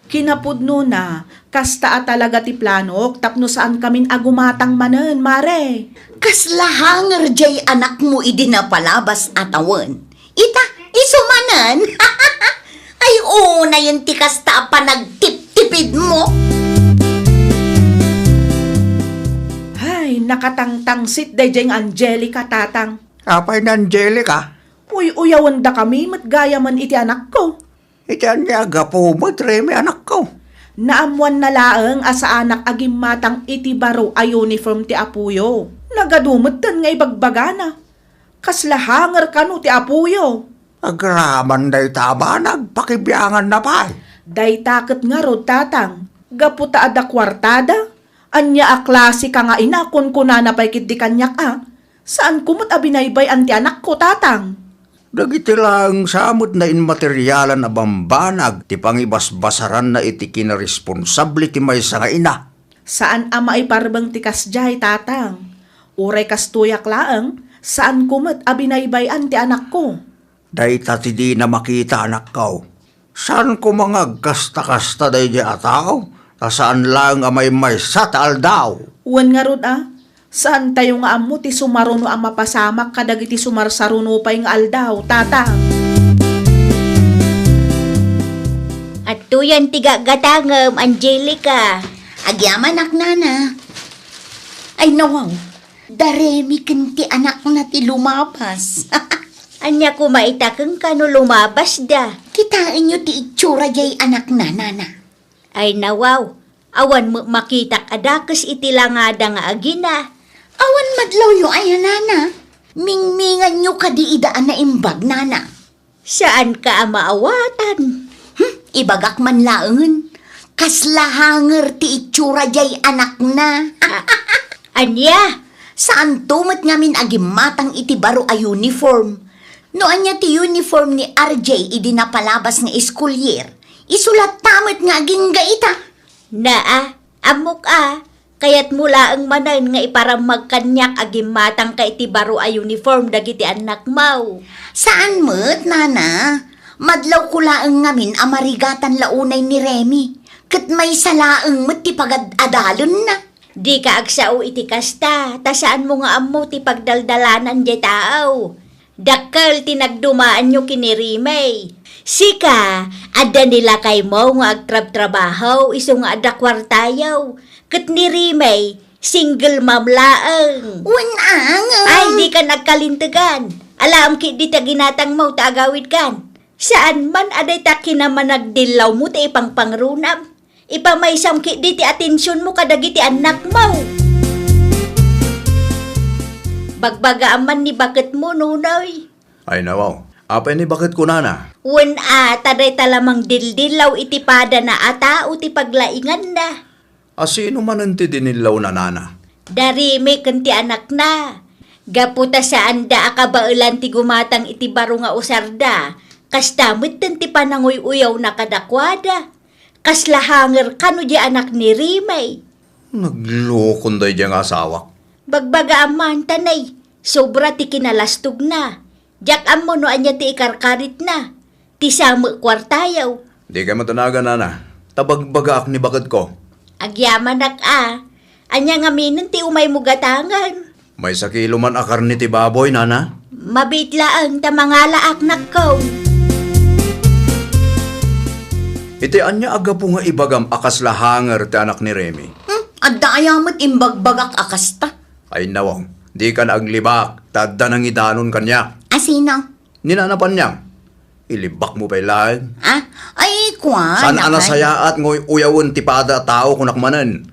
Kinapudnona, kasta a talaga ti planok tapno saankamin a gumatang manen, mare. Kasla hanger diay anakmo idi napalabas a tawen. Ita, isu manen. Ay, unayen ti kasta a panagtiptipidmo. Ay, nakatangtangsit daydiay nga Angelica, tatang. Apay ni Angelica? Uy-uyawendakami met gayamen iti anakko. Iti ania a gapu met, Remy, anakko? Naammoanna laeng a saanak a gimmatang iti baro a uniform ti apoyo. Nagadu metten nga ibagbagana. Kasla hanger kano ti apoyo? Agraman dayta a banag, pakibianganna pay. Dayta ket ngarud, tatang, gapu ta adda kuartada. Ania a klaseka nga ina, kunkunana pay ketdi kaniak a, saanko met a binaybay-an ti anakko, tatang. Dagiti laeng sa met nainmaterialan a bambanag ti pangibasbasaranna iti kinaresponsable ti maysa nga ina. Saan a maiparbeng ti kasdiay, tatang. Uray kastoyak laeng, saanko met a binaybay-an ti anakko. Dayta ti dina makita, anakko. Saan koma nga agkasta-kasta daydiay a tao, ta saan laeng a maymaysa ti aldaw. Wen ngarud a, saantayo nga ammo ti sumaruno a mapasamak kadagiti sumarsaruno pay nga aldaw, tatang. Adtoyan ti gagatangem, Angelica. Agyamanak, nana. Ay, nawaw. Da Remy ken ti anakna ti lumabas. Ania koma ita kenka no lumabasda? Kitaenyo ti itsura diay anakna, nana. Ay nawaw, awan met makitak a dakes iti langada nga agina. Awan madlawyo aya, nana? Mingminganyo kadi ida a naimbag, nana? Saanka a maawatan. Hmm, ibagak man laengen. Kasla hanger ti itsura jay anakna. A-, ania? Saanto met ngamin a gimmatang iti baro a uniform. No ania ti uniform ni R J idi napalabas nga school year, isu latta met nga agingga ita. Naa, ammok a, kayatmo laeng manen nga iparammag kaniak a gimmatangka iti baro a uniform dagiti annakmo. Saan met, nana. Madlawko laeng ngamin a marigatan la unay ni Remy, ket maysa laeng met ti pagad-adalenna. Dika agsao iti kasta, ta saanmo nga ammo ti pagdaldalanan diay tao. Dakkel ti nagdumaanyo ken ni Remy. Sika, adda ni lakaymo nga agtrabtrabaho isu nga adda kuartayo. Ket ni Remy, single mom laeng. Wen a, ngem. Ay, dika nagkalintegan. Alaem ketdi ti ginatangmo ta agawidkan. Saan man a dayta kinamanagdillawmo ti ipangpangrunam. Ipamaysam ketdi ti atensionmo kadagiti annakmo. Bagbagaam man ni baketmo, Nonoy. Ay, nawaw. Apay ni baketko, nana? Wen a, ta dayta la mangdildillaw iti padana a tao ti paglainganna. A sino manen ti dinillawna, nana? Da Remy ken ti anakna. Gapu ta saanda a kabaelan ti gumatang iti baro nga usarda, kasta metten ti pananguy-uyawna kadakuada. Kasla hanger kano diay anak ni Remy. Naglokon daydiay nga asawak. Bagbagaam man, tanay, sobra ti kinalastogna. Diak ammo no ania ti ikarkaritna. Ti sa met kuartayo. Dikay matanagan, nana. Ta bagbagaak ni baketko. Agyamanak a. Ania ngaminen ti umaymo gatangen? Maysa kilo man a karne ti baboy, nana. Mabiit laeng ta mangalaak, nakko. Iti ania a gapu nga ibagam a kasla hanger ti anak ni Remy? Hmm, adda aya met imbagbagak a kasta? Ay, nawang, dika aglibak, ta adda nangidanon kaniak. A sino? Ni Nana Panyang. Ilibakmo pay laeng. Ah? Ay, kuan, saan a nasayaat nga uyawen ti pada a tao, kunak manen?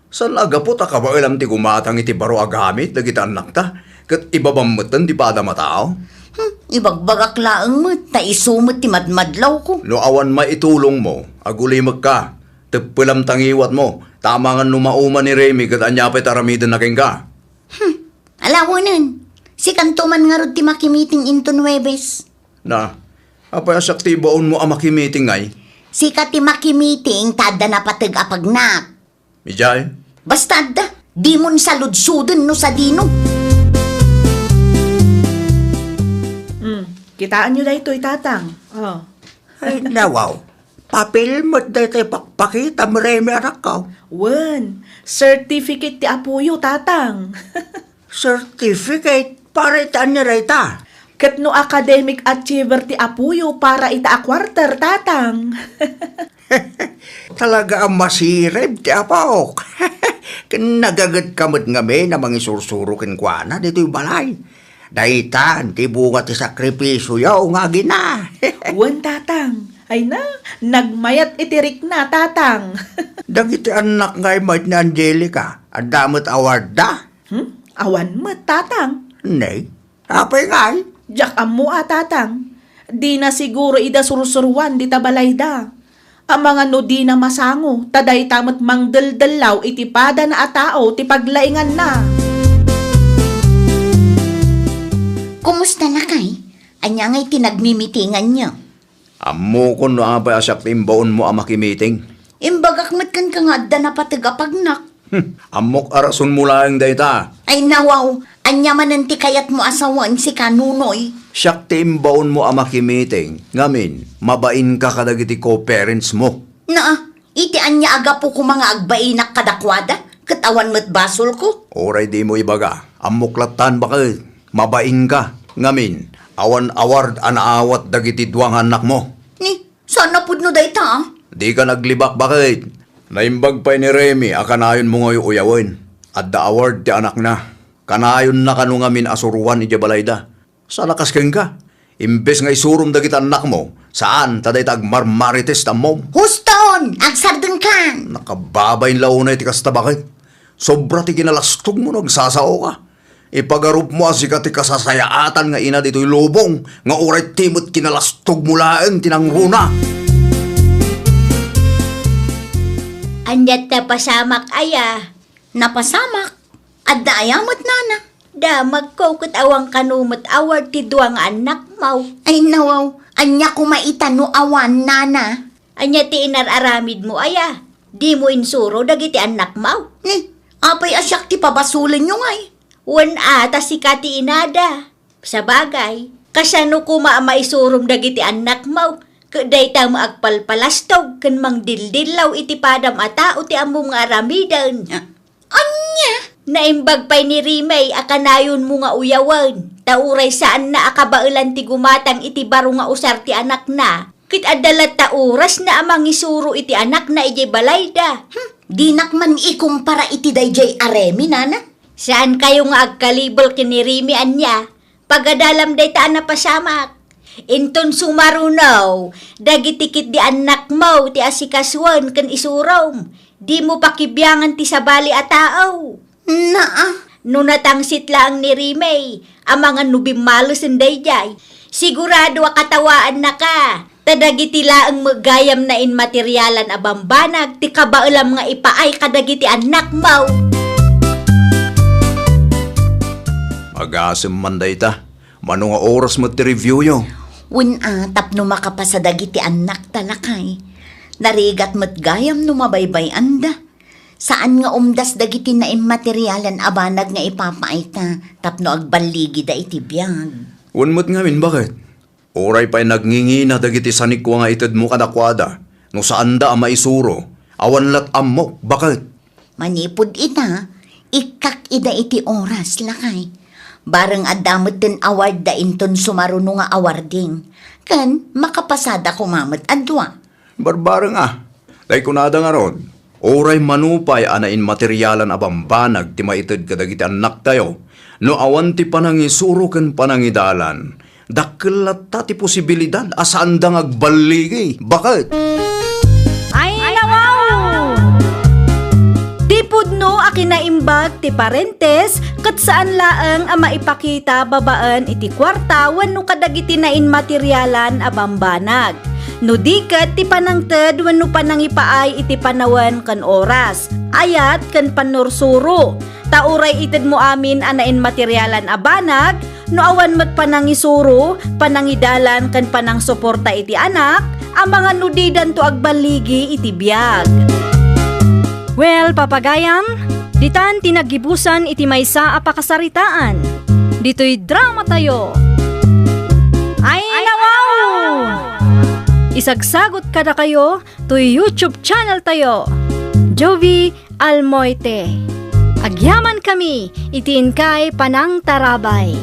Saan a gapu ta kabaelam ti gumatang iti baro a gamit dagiti annakta, ket ibabam metten ti padam a tao? Hmm, ibagbagak laeng met, ta isu met ti madmadlawko. No awan maitulongmo, agulimekka. Teppelam ta ngiwatmo, ta amangan no mauma ni Remy ket ania pay ti aramidenna kenka. Hmm, alawenen. Sikanto man ngarud ti makimiting inton Huwebes. Na, apay a siak ti ibaonmo a makimiting, ngay? Sika ti makimiting ta adda napateg a pagnak. Idiay? Basta adda, dimon saludsoden no sadino. Hmm, kitaenyo daytoy, Tatang. Oh. Ay, nawaw. Papel met daytoy pakpakitam, Remy, anakko. Wen, certificate ti apoyo, Tatang. Certificate? Para iti ania dayta? Ket no academic achiever ti apoyo para ita a quarter, Tatang. Talaga a masirib ti apok. Ken nagagetka met ngamin a mangisursuro kenkuana ditoy balay. Daytan ti bunga ti sakripisioyo nga agina. Wen, Tatang. Ay na, nagmayat iti rikna, Tatang. Dagiti annak ngay met ni Angelica, adda met awardda? Hmm? Awan met, Tatang. Nay, apay ngay? Diak ammo a, Tatang. Dina siguro ida sursuruan dita balayda. Amangan no dina masango, ta dayta met mangdeldellaw iti padana a tao ti paglainganna. Kumusta, lakay? Ania ngay ti nagmimitinganyo? Ammokon no apay a siak ti imbaonmo a makimiting. Imbagak met kenka nga adda napateg a pagnak. Hmm, ammok a rasonmo laeng dayta. Ay, nawaw, ania manen ti kayatmo a sawen, sika, Nonoy? Siak ti imbaonmo a makimiting, ngamin, mabainka kadagiti co-parentsmo. Naa, iti ania a gapu koma nga agbainak kadakuada, ket awan met basolko? Uray dimo ibaga, ammok lattan baket. Mabainka, ngamin, awan award a naawat dagiti dua nga annakmo. Ni, saan a pudno dayta, a? Dika aglibak, baket. Naimbag pay ni Remy a kanayonmo nga uyawen. Adda award ti anakna. Kanayonna kano ngamin a suroan idiay balayda. Saan a kas kenka? Imbes nga isurom dagiti annakmo, saan, ta dayta agmarmarites ti ammom. Huston! Agsardengka, Nakababain la unay ti kasta, baket. Sobra ti kinalastogmo no agsasaoka. Ipagarupmo a sika ti kasasayaatan nga ina ditoy lubong, nga uray ti met kinalastogmo laeng ti nangruna. Ania ti napasamak aya? Napasamak? Adda aya met, nana? Damagko ket awan kano met award ti dua nga annakmo. Ay, nawaw, ania koma ita no awan, nana? Ania ti inar-aramidmo aya? Dimo insuro dagiti annakmo? Ni, apay a siak ti pabasolenyo ngay? Wen a, ta sika ti inada. Sabagay, kasano koma a maisurom dagiti annakmo? Ket dayta met agpalpalastog ken mangdildillaw iti padam a tao ti ammom nga aramiden. Ania? Naimbag pay ni Rimey a kanayonmo nga uyawen, ta uray saanna a kabaelan ti gumatang iti baro nga usar ti anakna, ket adda latta orasna a mangisuro iti anakna idiay balayda. Hmm, dinak man ikumpara iti daydiay a Remy, nana. Saankayo nga agkalibel ken ni Remy, ania? Pagadalam dayta a napasamak. Inton sumaruno, dagiti ketdi annakmo ti asikasuen ken isurom. Dimo pakibiangan ti sabali a tao. Naa. No natangsit laeng ni Rimey, amangan no bimmalesen daydiay, sigurado a katawaannaka. Ta dagiti laeng met gayam nainmaterialan a bambanag ti kabaelam nga ipaay kadagiti annakmo. Agasem man dayta. Mano nga oras met ti reviewyo? Wen a, tapno makapasa dagiti annakta, lakay. Narigat met gayam no mabaybay-anda. Saan nga umdas dagiti nainmaterialan a banag nga ipapaayta tapno agballigida iti biag. Wen met ngamin, baket? Uray pay nagngingina dagiti sanikua nga itedmo kadakuada, no saanda a maisuro, awan lat ammok, baket? Manipud ita, ikkak ida iti oras, lakay. Bareng adda metten awardda inton sumaruno nga awarding, ken makapasada koma met a dua. Barbareng a, tay kunada ngarud, uray mano pay a nainmaterialan a bambanag ti maited kadagiti annaktayo, no awan ti panangisuro ken panangidalan, dakkel latta ti posibilidad a saanda nga agballigi. Baket? Ay, nawaw! Ti pudno a kinaimbag ti parentes ket saan laeng a maipakita babaen iti kuarta wenno kadagiti nainmaterialan a bambanag. No di ket ti panangted wenno panangipaay iti panawen ken oras, ayat ken pannursuro. Ta uray itedmo amin a nainmaterialan a banag, no awan met panangisuro, panangidalan ken panangsuporta iti anak, amangan no didanto agballigi iti biag. Well, papagayam, ditan ti naggibusan iti maysa a pakasaritaan. Ditoy dramatayo. Ay, nawaw! Isagsagot kadakayo toy YouTube channel tayo, Jovie Almoite. Agyamankami iti inkay panangtarabay.